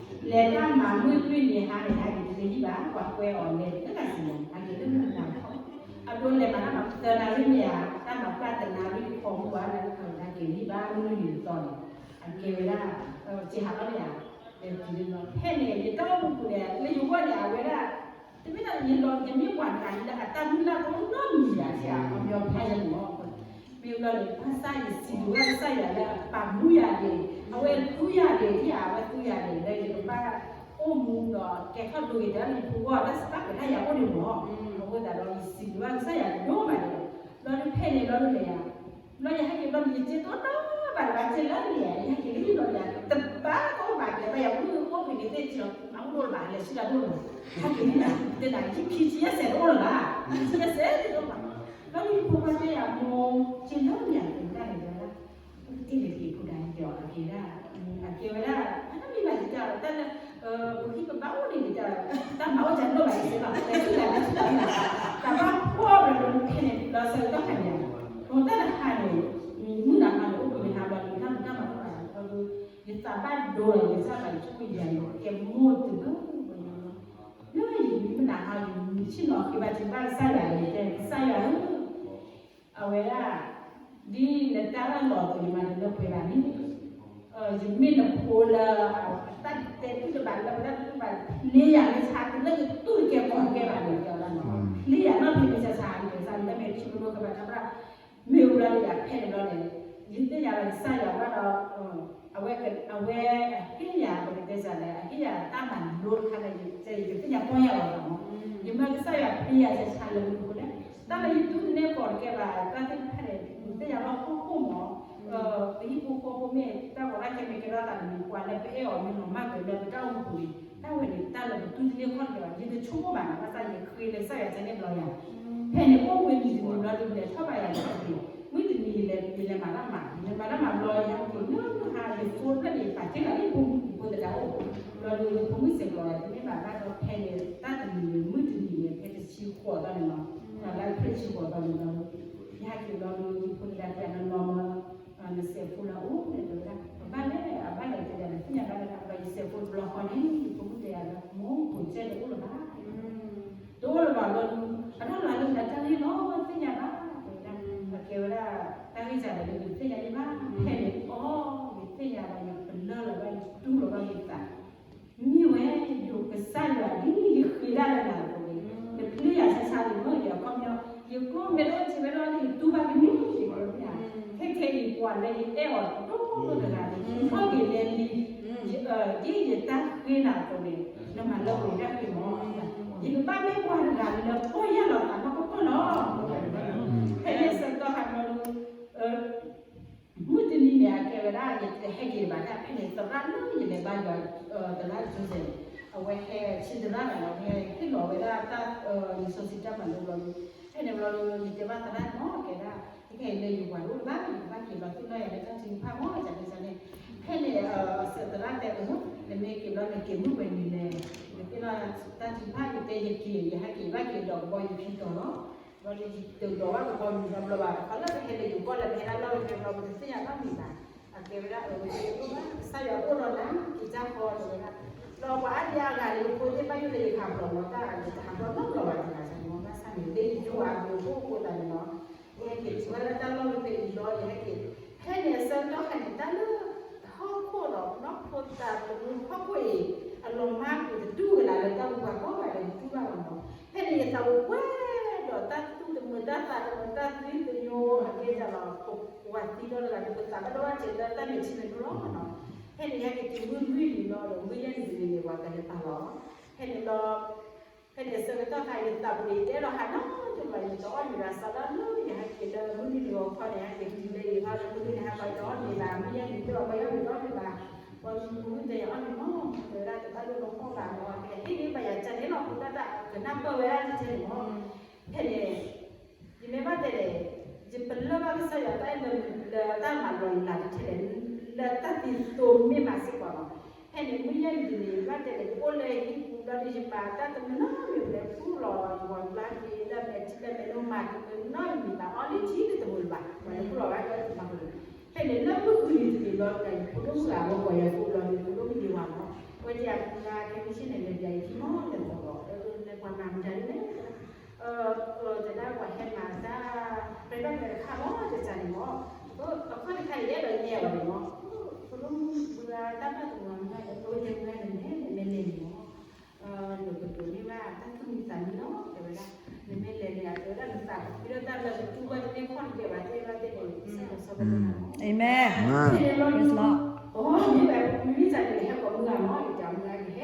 လဲၤတၢ်မၤမုၢ်တွ့န့ၣ် ဟါန့ၣ် ဟဲက့ၤတလၢဟံၣ်ဘၣ် ပှၤကွဲအီၤလဲၤလၢ casino ဟဲက့ၤလၢမုၢ်နၤခီ အဒိလဲၤမၤတၢ်မၤသၢနၣ်ရံၣ်မ့ၢ်ဧါ တၢ်မၤပျၢ်တနၣ်ရံၣ်တခီမုၢ်ဘၣ် လၢကဟဲက့ၤလၢဟံၣ်ဘၣ် မုၢ်နံၤတသီန့ၣ် အကဲဝဲဒၣ် စံးဟးလီၤမ့ၢ်ဧါ ဖဲန့ၣ် ယတၢ်အိၣ်မူပူၤန့ၣ် လၢယဂီၢ်န့ၣ် အဝဲဒၣ် တမ့ၢ်တၢ်ယလီၤ ယမ့ၢ်ပှၤတဂၤလၢအတၢ်မုၢ်လၢ်တအိၣ်နီတမံၤဘၣ် ဆရာ အီၤမ့ၢ်အီၤဖးယဲၢ်န့ၣ်လီၤ မ့ၢ်ဘျီန့ၣ် ဘၣ်ဆၣ်ယစံးဘျုးဘၣ်ကစၢ်ယွၤလၢ အပာ်မူယၤန့ၣ် အဝဲသူယၤန့ၣ် ဧါ အဝဲသူယၤန့ၣ် လၢယကဘၣ်အိၣ်မူဒီး ကဲထီၣ်ဒိဂ့ၤတၢ်လၢယဖိဂီၢ် တၢ်စံးဘၣ်ကဲထီၣ်ယၤအိၣ်န့ၣ်မ့ၢ် အဃိသတးဒီး ယစံးဘျုးဘၣ်ကစၢ်ယွၤဒိၣ်မးန့ၣ် ဘျီဒုးဖဲန့ၣ်ဘျီဒုးန့ၣ် ဘျီယဟဲက့ၤဘျီန့ၣ် ယစ့တအိၣ်နီတဘ့ၣ်ဘၣ် တဘၣ်စ့လၢန့ၣ် ယဟဲက့ၤလၢဟံၣ်ဘျီန့ၣ် တဘၣ်တအိၣ်ဘၣ် ကဲဘၣ်ယၤမုၢ်အိၣ်ဘှံးန့ၣ်သ့ၣ် မၤအိၣ်ဒိၣ်လၢၤဘၣ် လဲၤဆံတၢ်ဒိၣ်လၢၤ ဟဲက့ၤလၢယၤ တဲနၤ ယခံဆံယဲၢ်စဲးတအိၣ်လၢၤဘၣ် ခံဆံယဲၢ်စဲးတအိၣ်ဘၣ် ဘျီဒုးယဖိခွါတဲယၤ မိၢ် က့ၤလၢန့ၣ် က့ၤဒၣ်န့ၣ် တဲဝဲဒၣ် တက့ၢ်လၢက့ၤဖိဒါက့ၤအီၤ အက့ၤဒၣ် အကဲဝဲဒၣ် အတမံၤဘၣ်ယတၢ် တၢ်လၢ ပကဟံၣ်ပဘၣ်အိၣ်န့ၣ် တၢ် တၢ်မၤအိၣ်တၢ်လိၣ်ဘၣ်ယစ့ဘၣ် တဲဆူၣ်တၢ်လၢဆူၣ်တၢ် တၢ်ဘၣ်ဖှီၣ်ဘျီဒုးဖဲန့ၣ် ဒီးဆၢကတီၢ်ခါန့ၣ် တၢ်တဟါန့ၣ် မုၢ်နၤခါန့ၣ် အိၣ်ဘှံးနၤဘျီဒုး တၢ်မၤတၢ်မၤအိၣ်ဘၣ် ဘျီဒုး ယသးဘၣ်ဒိလီၤ ယသးဘၣ်ယဆိကမိၣ်ယၤန့ၣ် ကဲမိၢ်တဘၣ် လၢယမုၢ်နၤခါ ယဆ့ၣ်နီၤက့ၤဘၣ်တုၤဘၣ်ကစၢ်ယွၤန့ၣ် တဲကစၢ်ယွၤဧၢ အဝဲဒၣ် ဒ်နတၢ်အၢၣ်လီၤအသိးန့ၣ်မး နလၢပှဲၤဘၣ်န့ၣ် ယမ့ၢ်နဖိလၢ အတၢ်တဲတူၣ်တဘၣ်လၢပတၢ်တူၣ်ဘၣ် လ့ယၤလၢဆါ တုၤလၢယတူၢ်တကဲကီၢ်တကဲဘၣ်န့ၣ် တဲဝဲဒၣ်နီၤ လ့ယၤနီၢ်ဖံးမ့ၢ်ဆါဆါ မ့ၢ်ဆါလၢမ့ၢ်ထံမ့ၢ်နိကဘၣ်တၢ်ဘၣ် မ့ၢ်ဝဲဒၣ်လၢယၤဖဲန့ၣ်ဘျီန့ၣ် ယသ့ၣ်ညါလီၤကစၢ်ယွၤဘၣ်ဒီး အဝဲ အဝဲအဟ့ၣ်ယၤ ပကတဲစ့ၢ်လဲၣ် အဟ့ၣ်ယၤတၢ်မၤလိတခါလၢ ယတဲယကသ့ၣ်ညါပီၢ်ယၢ်လီၤသးမး, ယမၢကစၢ်ယွၤပျံၤယၤဆါဆါလၢမနုၤအဃိလဲၣ်, တၢ်လၢယတူၢ်တန့ၢ်ကီးတကဲဘၣ် တၢ်သ့ၣ်တဖၣ်န့ၣ် ယသ့ၣ်ညါဘၣ်ဟီၣ်ခိၣ်မး, ပဟံၣ်ဖိဃီဖိမ့ၢ်တၢ်ကီတၢ်ခဲမ့ၢ်ကဲထီၣ်သးန့ၣ် ပှၤလၢပအဲၣ်အီၤမ့ၢ်နီၤ မၤက့ၤလၢပတၢ်အိၣ်မူပူၤန့ၣ် တၢ်ဝဲန့ၣ်တၢ်လၢပတူၢ်တန့ၢ်ခီၣ်တကဲဘၣ် ယတဆိကမိၣ်ဘၣ်နီၤ ဘၣ်ဆၣ်ယဃ့လၢကစၢ်ယွၤကန့ၢ်ဘျီယၤ ဖဲန့ၣ်အိၣ်ဝဲနံၤတနံၤဘျီဒီး လဲၤထီၣ်ဘၣ်ယၤတၢ်တက့ၢ်, မုၢ်တနံၤယလဲၤမၤတၢ်မၤ ယလဲၤမၤတၢ်မၤဘျီ ယဟဲက့ၤလၢမုၢ်ဟါ ယဖိဖျၢၣ်န့ၣ် ပာ်တ့ၢ်လီၤလၢယဖိမုၣ်ဖိသဒါအိၣ်, ဘျီဒီးယဖိမုၣ်စ့ၢ်ကီး တမ့ၢ်ဘၣ်ဘၣ်ဒီး ဖဲန့ၣ်တၢ်တနံၤန့ၣ် မုၢ်တနံၤန့ၣ် ဖဲတဆံဃိးသီန့ၣ်လီၤ, လါဖ့ၤတဆံဃိးသီန့ၣ်လီၤ, ယဟဲက့ၤဘျီဒီး ယဖိသဒါတဲယၤ နနီၤမၢ နစဲးဖိလၢအအိၣ်န့ၣ် တဲဝဲဒၣ် ပဘၣ်လဲၣ် အဘၣ်လဲၣ်တဲဒၣ် နသ့ၣ်ညါဘၣ်လၢ ဘျီယစဲးဖိတဘျီဃီန့ၣ် ယဖိမုၣ်တဲယၤလၢ မိၢ် ပိာ်ကဲတအိၣ်လၢၤဘၣ် တအိၣ်လၢၤဘၣ်ဘျီဒီး အတၢ်လီၤလၢနတၢ်ဂ့ၢ်လီၤ သ့ၣ်ညါဘၣ် တဲဝဲဒၣ်, အကဲဝဲဒၣ် တၢ်ဂ့ၢ်စၢ်ဒၣ်လၢယသ့ၣ်ညါန့ၣ်ဘၣ် ဖဲန့ၣ်အီၤ ယသ့ၣ်ညါဘၣ် ယပလၢၢ်လီၤဘၣ် ယတူၢ်လီၤဘၣ်ယသး မ့ၢ်ဝဲ ယိၤကစၢ်ယွၤဒ်ယဃ့ဒၣ်လၢနၤအသိးန့ၣ် နပျံၤယၤဆါဆါန့ၣ် မ့ၢ်ယၤခီပညီ ယကျိမ့ၢ်တအိၣ်ထံးဝဲဒၣ်န့ၣ် ယတူၢ်ဘၣ်ကန့ၢ်ယၤ ခဲခဲအံၤပှၤလၢယအဲၣ်အီၤဒိၣ်ဒိၣ်တဂၤန့ၣ် ထီၣ်က့ၤလဲၤလံ ဒ်ယတၢ်ဃ့နၤအသိးန့ၣ် နမၤလၢပှဲၤတၢ်ဃ့မး ယကဘၣ်မ့ၢ်ပှၤတဂၤလၢပီၢ်ယၢ်လီၤသးနီၢ်ကီၢ်လီၤ ဖဲန့ၣ်ဆၢကတီၢ်ခါန့ၣ် မုၢ်တနံၤန့ၣ် အကဲဝဲဒၣ် ယတဟဲက့ၤဘၣ်ဒၣ် ဖဲန့ၣ်သရၣ်လၢယလဲၤဘါယွၤ သရၣ် Joseph အဝဲဟဲဆံသရၣ်န့ၣ်လီၤ ဟဲဟ့ၣ်လီၤဝဲဒၣ်တၢ်လံာ်စီဆှံတၢ်မၤလိဘျီဒီး ဖဲန့ၣ်ဘျီဒီး ယတဲဘၣ်သရၣ်န့ၣ်မ့ၢ် ကဲဒၣ် ခဲခဲအံၤလၢယဝၤဒိၣ်တဘၣ် ယကဘၣ်က့ၤလီၤသ့ၣ်နီၣ်ယၤလၢတၢ်ထုကဖၣ်မ့ၢ် ကန့ၣ်န့ၣ် ဖဲန့ၣ် သရၣ်တဲအၢ နမ့ၢ်က့ၤဘျီနက့ၤမုၢ်ပှဲၤနံၤလဲၣ် နသ့ၣ်နီၣ်တၢ်ထုကဖၣ် ယတဲယက့ၤ ယဟဲက့ၤဘၣ်က့ၤဒီးကဘီယူၤခံတီၤလီၤ ဘျီဒီး ယတဒိးဘၣ်ကဘီယူၤဘျီဘျီဘၣ် ခီလၢပဟဲလၢယိၤကီၢ်လၢပဟဲဒၣ်လီၢ်ပဟဲဘျီ ပတသ့ၣ်ညါနီတမံၤဘၣ် အကဲဝဲဒၣ်အၢ ပတအိၣ်ဘၣ် ကစၢ်ယွၤအိၣ်ဒီးနၤ က့ၤတၢ်ဃီတဲဝဲဒၣ် ဒီးပှၤအါဒံအါဂၤန့ၣ် ယဖိသ့ၣ်ဘၣ်ယိၣ်လၢယဟးဘျီၣ်လီၤတၢ် ယတဟးဘျီၣ်နီတဘျီဘၣ်တဂၤန့ၣ် ဘၣ်ဆၣ်န့ၣ် လၢယယိၤအဘျုးအဖှိၣ်အဃိသတးန့ၣ်လီၤ ယဟဲက့ၤတုၤဝဲဒၣ်တၢ်လီၢ်ဝဲဖဲအံၤလီၤ ယဟဲက့ၤ ဖဲန့ၣ်အဆၢကတီၢ်ခါန့ၣ် တၢ်လၢ ဟီၣ်ခိၣ်ဒီး နီၢ်ခိသးသမူဟီၣ်ခိၣ်အံၤ အလီၤမၢ်ကွံာ်တဒူၣ်ဝဲဒၣ်လၢတၢ်အိၣ်ပှၤကိးဂၤဒဲး တတူၢ်ဘၣ်လီၤနီၤ ဖဲန့ၣ်ယသးအိၣ်ပှဲၤဒီးတၢ်သူၣ်တမုာ် တၢ်သးတမုာ် တၢ်သံသညိ အကဲဒ်လီၤ ပှၤသံဒီတဂၤန့ၣ် ပသးဘၣ်ဒိဘၣ်ထံးလၢတၢ်မဲာ်ထံမဲာ်နိလီၤနီၤ ဖဲန့ၣ်ယဟဲက့ၤတုၤမုၢ်လွံၢ်နံၤလီၤဒီး မုၢ်ယဲၢ်နံၤတနံၤန့ၣ် ပှၤကလဲၤပာ်လီၤ ဖဲန့ၣ်လီၤ ဖဲန့ၣ်ဆၢကတီၢ်ခါ ယသးပူၤန့ၣ် ယတအဲၣ်ဒိးဟးနီတဘျီ ယတအီၣ်မ့ၤဘၣ် စးထီၣ်လၢယဟဲက့ၤလၢမုၢ်နံၤလံၤအီၤခီန့ၣ် ဟဲက့ၤတုၤလၢယဟဲလၢမုၢ်နံၤန့ၣ် ဟးဘၣ်ယတအီၣ်မ့ၤဘၣ် မုၢ်ယဲၢ်နံၤတအီၣ်ဘၣ်ယအီၣ်မ့ၤတအီၣ်မ့ၤဘၣ် ပှၤမုၢ်မုၢ်တဲယအီၣ်မ့ၤမး တဲဝဲဒၣ်တဘၣ်လိၣ်လီၤမီၢ်ဘၣ်မး ဟ့ၣ်ဂံၢ်ဘၣ်ယၤကန့ၣ်လီၤ ဖိသၣ်တၢ်ကနၢ်ပၢၢ်ဝဲဒၣ်တထဲန့ၣ်မး ဖဲန့ၣ် ယမ့ၢ်ဘၣ်တဲန့ၣ် ယပလၢၢ်ဘၣ်ကစၢ်ယွၤတၢ်အဲၣ်လၢ လၢတၢ်မၤလီၤယလၤတထဲလဲၣ် လၢတၢ်သံသိမ့ၢ်မးစ့ၢ်ကီးလီၤ. ဖဲန့ၣ် မုၢ်ယဲၢ်နံၤတနံၤ ယဘၣ်တဲန့ၣ် ယအိၣ်လၢဟံၣ်ပူၤဘျီဒီး ယမၤတၢ်တမုာ်နီတမံၤ လဲၤဃူလီၤ ယဂီၤကျါက့ၤ လၢမဲာ်ထံလၢမဲာ်နိ မၤတမုာ်နီတမံၤဘၣ် အီလံထံတတမုာ်ဘၣ် ပှၤလဲၤဃူလီၤဝဲလၢတမၤကလိၤ ဖဲန့ၣ် လၢမုၢ်ဃုနံၤတနံၤဘျီ ယဖိဒိၣ်မုၣ်ဂၤ မ့ၢ်ပှၤယၤဖိဘျီဒီး ဖိဒိၣ်မုၣ်ဒံးဝၤလီၤ ဝဲဒၣ်အပူၤလၢ ခဲမုၢ်ဆ့ၣ်န့ၣ် လဲၤပျးယခံမီၢ်လဲၤသိးလီၤ လဲၤပှၤမၤမတၤဒ်လဲၣ် တဲဒၣ်ပှၤဟဲမၤတၢ် ပျဲဒၣ်ပျဲတခါမီၢ် တၢ်န့ၣ်မီၢ် အခီၣ်တခါအံၤ ယအဲၣ်ဒိးညါအီၤန့ၣ်မီၢ် ဖိဒိၣ်မုၣ်မုၢ်ဂၤတၢ်ဘၣ်တမုာ်မုၢ်ဂၤ အဝဲတဲမုၢ်ဂၤန့ၣ် နမ့ၢ်လဲၤန့ၣ်မီၢ် နကဒိးန့ၢ်ဘၣ်တၢ်သူၣ်မံသးမံလီၤ တဲဝဲဒၣ် နမ့ၢ်လဲၤန့ၣ် အတဲဝဲဒၣ်နသးပူၤဖျဲးလၢတၢ်လၢပတူၢ်ဘၣ်တန့ၢ်ခီၣ်တကဲဘၣ် တဲဘၣ်တဲန့ၣ် ကစၢ်ယွၤဆီၣ်လီၤ Amen. ဖဲန့ၣ်လီၤ မ့ၢ်ဝဲ မ့ၢ်တၢ်န့ၣ် ဟဲကိးမုၢ်ဂၤမီၢ် ယတဲမုၢ်ဂၤကဟဲ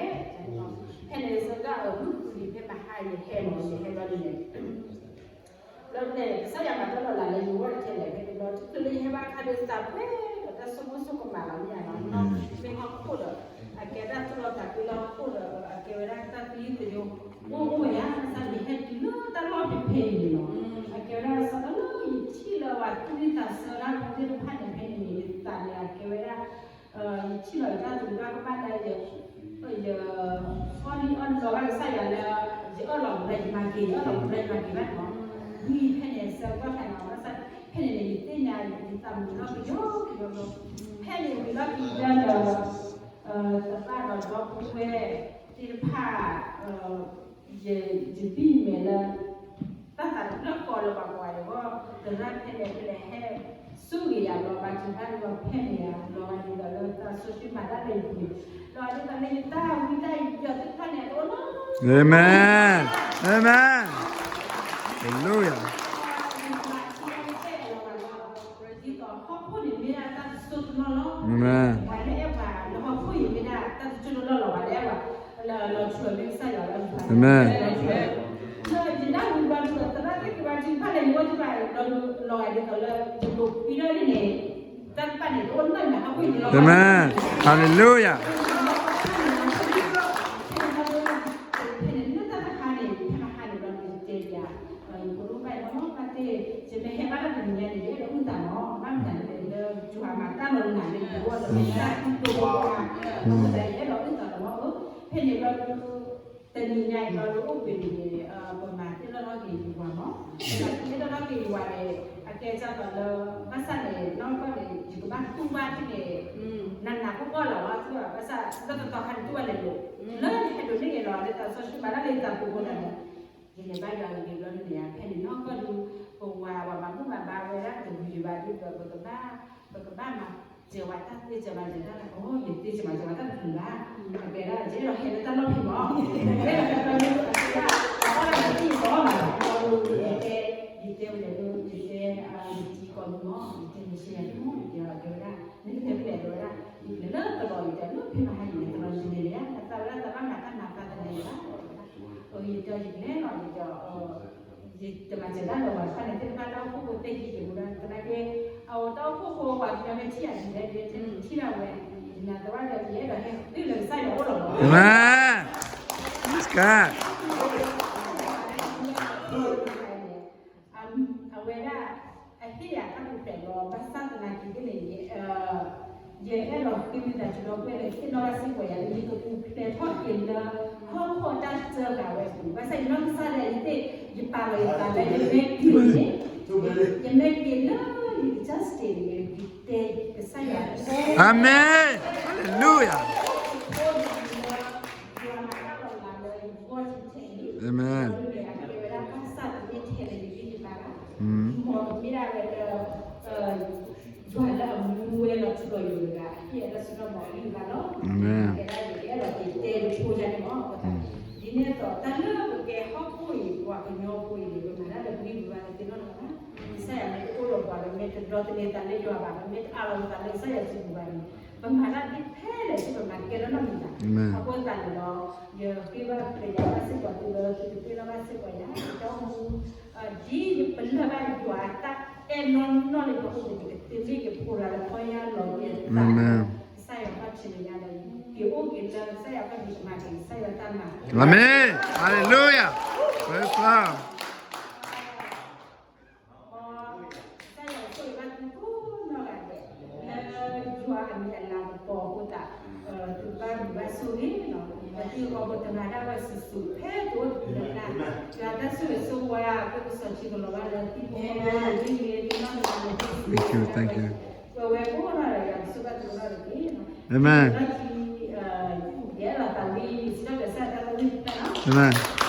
ဖဲန့ၣ်ဆၢကတီၢ် မုၢ်ဃုနံၤဖဲမဟါ ယဟဲမီၢ် ယဟဲဘျီဒ်လဲၣ် ဘျီဒ်လဲၣ် ကစၢ်ယွၤမၤတၢ်လီၤလးလၢယဂီၢ်တထဲလဲၣ် ဖဲန့ၣ်ဘျီ တချုးလၢယဟဲဘၣ်အခါဒီးသးပှဲၤဒီးတၢ်ဆိကမိၣ်ဆိကမးလီၤ မ့ၢ်ဧါနီၤ မ့ၢ်ဟီၣ်ခိၣ်ဒီး အကဲဒၣ်သူၣ်လီၤသးကွံလၢဟီၣ်ခိၣ်ဒီး အကဲဝဲဒၣ်တၢ်သံသညိ အိၣ်အိၣ်ဝဲယါ ဘၣ်ဆၣ်ယဟဲတုၤလၢတၢ်လီၢ်ဖဲဖဲအံၤန့ၣ်လီၤ အကဲဝဲဒၣ်စးထီၣ်လၢယထံၣ်လၢပှၤသူၣ်ဝံၣ်သးဆၢတၢ်ဖိသ့ၣ်တဖၣ်န့ၣ် ဖဲန့ၣ်န့ၣ် ယသးန့ၣ် အကဲဝဲဒၣ် ယထံၣ်လီၤယတၢ်သရူးတၢ်ကမၣ်လၢယ ယအီၣ်လံအီၣ်လီၤဘၣ်ကစၢ်ယွၤလၢ ယအၢၣ်လီၤပူၤလၢယမၤက့ၤ ယအၢၣ်လီၤပူၤလၢယမၤက့ၤဘၣ်နီၤ ဝံၤဖဲန့ၣ် ဆၢကတီၢ်ခါန့ၣ် ဘၣ်ဆၣ် ဖဲန့ၣ်န့ၣ် ယသ့ၣ်ညါ ယသးမုာ်လီၤကယီကယီလီၤ ဖဲန့ၣ်ဝံၤလီၤက့ၤလၢ သရၣ်ဒီးဒီပုၢ်ဝဲၢ်သ့ၣ်တဖၣ် ယ ယဘံၣ်မဲာ်လၢ တၢ်သးတဖျၢၣ်ဃီလၢပှၤကိးဂၤဒဲးအဂီၢ် သရၣ်ဖဲန့ၣ်ဖဲလဲၣ်ဟဲ ဆိၣ်ဂ့ၤယၤလီၤ ဘၣ်ထုကဖၣ်လၢပှၤဖဲန့ၣ်ယၤ လီၤဂာ်ဒ်သိးလၢတၢ်ဆိၣ်တၢ်မၤတၢ်လၢယပူၤန့ၣ် လီၤဂာ်ဒ်သိးလၢယတၢ်ဝံတၢ်ယီၤသ့ၣ်တဖၣ်န့ၣ် အတအိၣ်နီတမံၤ Amen. Amen. Hallelujah. ဒ်သိးဟီၣ်ခိၣ်န့ၣ်မ့ၢ်ဒၣ်တၢ်တစိၢ်တလီၢ်လီၤ Amen. ပှၤလၢ Amen. လၢယနၢ်ဟူဘၣ်ဒီး သရၣ်သ့ၣ်ကဘၣ်ထုကဖၣ်လၢယဂီၢ်သ့ၣ်တဖၣ်ဒီး လီၤဂာ်ဒ်သိးလၢယဒိးကွံာ်ထီၣ်န့ၣ် တၢ်တဖၣ်န့ၣ် တအိၣ်နီတမံၤလၢဟီၣ်ခိၣ်အံၤန့ၣ်လီၤ. Amen. Hallelujah. ဖဲန့ၣ်လၢတၢ်တခါန့ၣ် ဖဲမဟါန့ၣ်ဒီး ယတဲယၤ ယဖိဒိၣ်ဘၣ်အံၤ မ့ၢ်ဘၣ်သ့ၣ် ယမ့ၢ်ဟဲဘၣ်တၢ်တနံၤညါန့ၣ် ယအဲၣ်ဒိးအုၣ်သးလီၤ. ဘၣ်မနုၤလဲၣ် လၢယွၤမၤတၢ်လီၤနၤလၢယဂီၢ်လီၤ မ့ၢ်ဒၣ်အုၣ်သးလီၤ အဃိသတးယအဲၣ်ဒိးအုၣ်သးလီၤမး. ဖဲန့ၣ်ဒီး တနံၤညါအံၤဒီး လၢအိၣ်ဘှံးနံၤန့ၣ် ပမၤသ့ၣ်နီၣ်ထီၣ်က့ၤယွၤမး, ပမၤသ့ၣ်နီၣ်ထီၣ်က့ၤယွၤန့ၣ် အကဲစ့ၢ်ကီးလၢ ဘၣ်ဆၣ်န့ၣ် နီၢ်ကီၢ်န့ၣ် ယကဘၣ်တူၢ်ဘၣ်ထံၣ်န့ၣ် နးနးကီၢ်ကီၢ်လီၤမး, ဘၣ်ဆၣ်လၢတတီခါန့ၣ်တူၢ်ဘၣ်လဲၤလိာ် လၢယဟဲဒိးန့ၢ်က့ၤလီၤ လၢသးစီဆှံဘၣ်ဒၣ်လၢယသးပူၤအဃိသတးန့ၣ် ယလဲၤဘါယွၤဂ့ၤဂ့ၤဘျီဒ်န့ၣ်ဧါ. ဖဲန့ၣ်နီၢ်ကီၢ်ဒုး ပဝၤပှၤမၤဘူၣ်မၤဘါဝဲဒၣ်တဂ့ၤဘၣ်ဒ်သိး ပကဘၣ် ပကဘၣ်မၤစၢၤဝဲတၢ်သ့စၢၤမၤစၢၤတၢ်လၢ အိ ယသ့စၢၤမၤစၢၤဝဲတၢ်တချုးဘၣ်. အကဲဒၣ် ယအဲၣ်ဒိးဟဲလၢတၢ်လီၢ်ဖဲမး, ယအဲၣ်ဒိးဟဲလၢအကဲဒၣ် အီၣ်ဒၣ်ယသ့ၣ်ယသီဘၣ် ယတဲ ယတဲဝဲဒၣ် ယတဲ ယတံၤကိးမုၢ်မး ယတဲမ့ၢ်ဆံးယၤမး ယတဲအီၤကဲဝဲဒၣ် နကတဲဖဲလဲၣ်တဲဝဲဒၣ် ယကလဲၤလၢတလီၤ ယတဲလၢဖဲမဟါယလဲၤတလီၤ ယလဲၤလဲၤ အသးဝဲဒၣ်သးဘၣ်မၤတၢ်မၤသးတလဲၤဘၣ် အယတဲအီၤ ယကလဲၤလီၤ ယတဲအီၤ ယတမၤစၢၤတၢ်လၢၤဘၣ် တဖၣ်န့ၣ်သ့ၣ်တဖၣ် တၢ်အိၣ်ဖှိၣ်ဖိသ့ၣ်ဟံးက့ၤမူဒါ သနာ်က့ အဝဲတၢ်အိၣ်ဖှိၣ်ဖိပှၤကညီမ့ၢ်ထံၣ်ယၤဒ်လဲၣ်ဒ်လဲၣ် ထံၣ်ဒၣ်ဝဲ ယနာ်သပှၢ်ဒီး ယအဲၣ်ဒိးဟဲဃုလၢကစၢ်ယွၤအအိၣ်လီၤမး. Amen. Praise God. အဝဲဒၣ် အဟ့ၣ်ယၤတၢ်ပူၤဖျဲးလီၤ ဘၣ်ဆၣ်သနာ်က့န့ၣ် ယအဲၣ်ဒိးဃ့ဝံသးစူၤဒီပုၢ်ဝဲၢ်လၢ ဟ့ၣ်နီၣ်ဘၣ်စ့ၢ်ကီးယၤလၢ ယကပူၤဖျဲးထီၣ်က့ၤလၢ ဟီၣ်ခိၣ်တၢ်စၢဃာ်ဝဲအပူၤ ဘၣ်ဆၣ်ယနီၢ်ကစၢ်ဒၣ်အံၤသ့ၣ် ယပာ်လီၤယသးလၢ ယမ့ၢ်က့ၤန့ၣ် ယမ့ၢ်က့ၤလၢ ယကစၢ်စတ့းန့ၣ် ယတဲကစၢ်ယွၤ Amen. Hallelujah. ယွၤမၤတၢ်လီၤလးလၢယဂီၢ်ထံထဲအံၤ Amen. အကဲဝဲဒၣ်ဘၣ်ဆၣ်တမ့ၢ်ထဲလၢယဂံၢ်ယဘါ မ်မ့ၢ်ဒၣ်ဝဲလၢ ယွၤလၢအမူဝဲလီၤထူလီၤယိာ်တဂၤ အဟ့ၣ်အတၢ်စိတၢ်ကမီၤအဂံၢ်အဘါလီၤ. Amen. ကဲဒၣ်ယကအဲၣ်ဒိးက့ၤတဲတဖိယါန့ၣ်မး အဃိသတး ဒ်န့ၣ်အသိး တၢ်လၢပကဲဟီၣ်ခိၣ်အံၤ ပှၤကညီဖိအံၤန့ၣ် ပမၤတၢ်လၢပဂံၢ်ပဘါလၢသ့ၣ်နီၣ်လီၤဘၣ်. ကစၢ်ယွၤမ့ၢ်တအိၣ်ဒီးပှၤဒီး မ့ၢ်တဒီသန့ၤသးလၢယွၤဘၣ်ဒီး မ့ၢ်တအးလီၤပသးလၢကစၢ်ယွၤစုပူၤဘၣ်န့ၣ် ပမၤတၢ်သ့ထဲလဲၣ် ပမၤတကဲလၢနီတမံၤဘၣ်. Amen. အဃိသတးန့ၣ်ဒီး ယဃ့ဘါသ့ၣ်ညါဘၣ်စ့ၢ်ကီးသုလၢသုတပ့ၤလီၤဘၣ်စ့ၢ်ကီးယၤ ဒီးမူ ဒ်ယပလၢၢ်ဘၣ်ယွၤအတၢ်အဲၣ်နီၢ်နီၢ်န့ၣ် ပအိၣ်န့ၣ် ပကသ့မ့ၢ်က့ၤဖိလၢလၢခီယါလီၤက့ၤသး Amen. ကစၢ်ယွၤခီၣ်ထံးန့ၣ်ညါဒီး က့ၤအိၣ်က့ၤလၢကစၢ်ယွၤခီၣ်ထံး ကမၤက့ၤကစၢ်ယွၤတၢ်မၤ. Amen. Hallelujah. Praise God. ကစၢ်ယွၤဆိၣ်ဂ့ၤဘၣ်သုကိးနီၢ်ဂၤဒဲး လၢယွၤအမံၤအလၤကပီၤအဃိသတး သုကဘၣ်ဘျုးဘၣ်ဆိၣ်ဂ့ၤလီၤ. ပသံအီၤပတဂၤဒၣ်ဝဲစုာ်စုာ် ဖဲသုအိၣ်တပူၤလၢ်လၢ် ယွၤတၢ်ဆိၣ်ဂ့ၤဆိၣ်ဝါ ပကစီၤထံကလီၤဘၣ်လၢသံဖိကီၢ်ဖိ လၢလံၤလံၤ တနီၤနီၤလၢ Thank you, thank you. ဝဲဝဲကိးနီၢ်ဂၤဒဲး ယွၤကဆိၣ်ဘၣ်သုကိးနီၢ်ဂၤဒဲးတက့ၢ်. Amen. လီၢ်ခံ ယအဲၣ်လီၤသးဝံၤ ယစံးထီၣ်ပတြၢၤကစၢ်ယွၤတၢ်သးဝံၣ်တဖျၢၣ်လီၤ. Amen.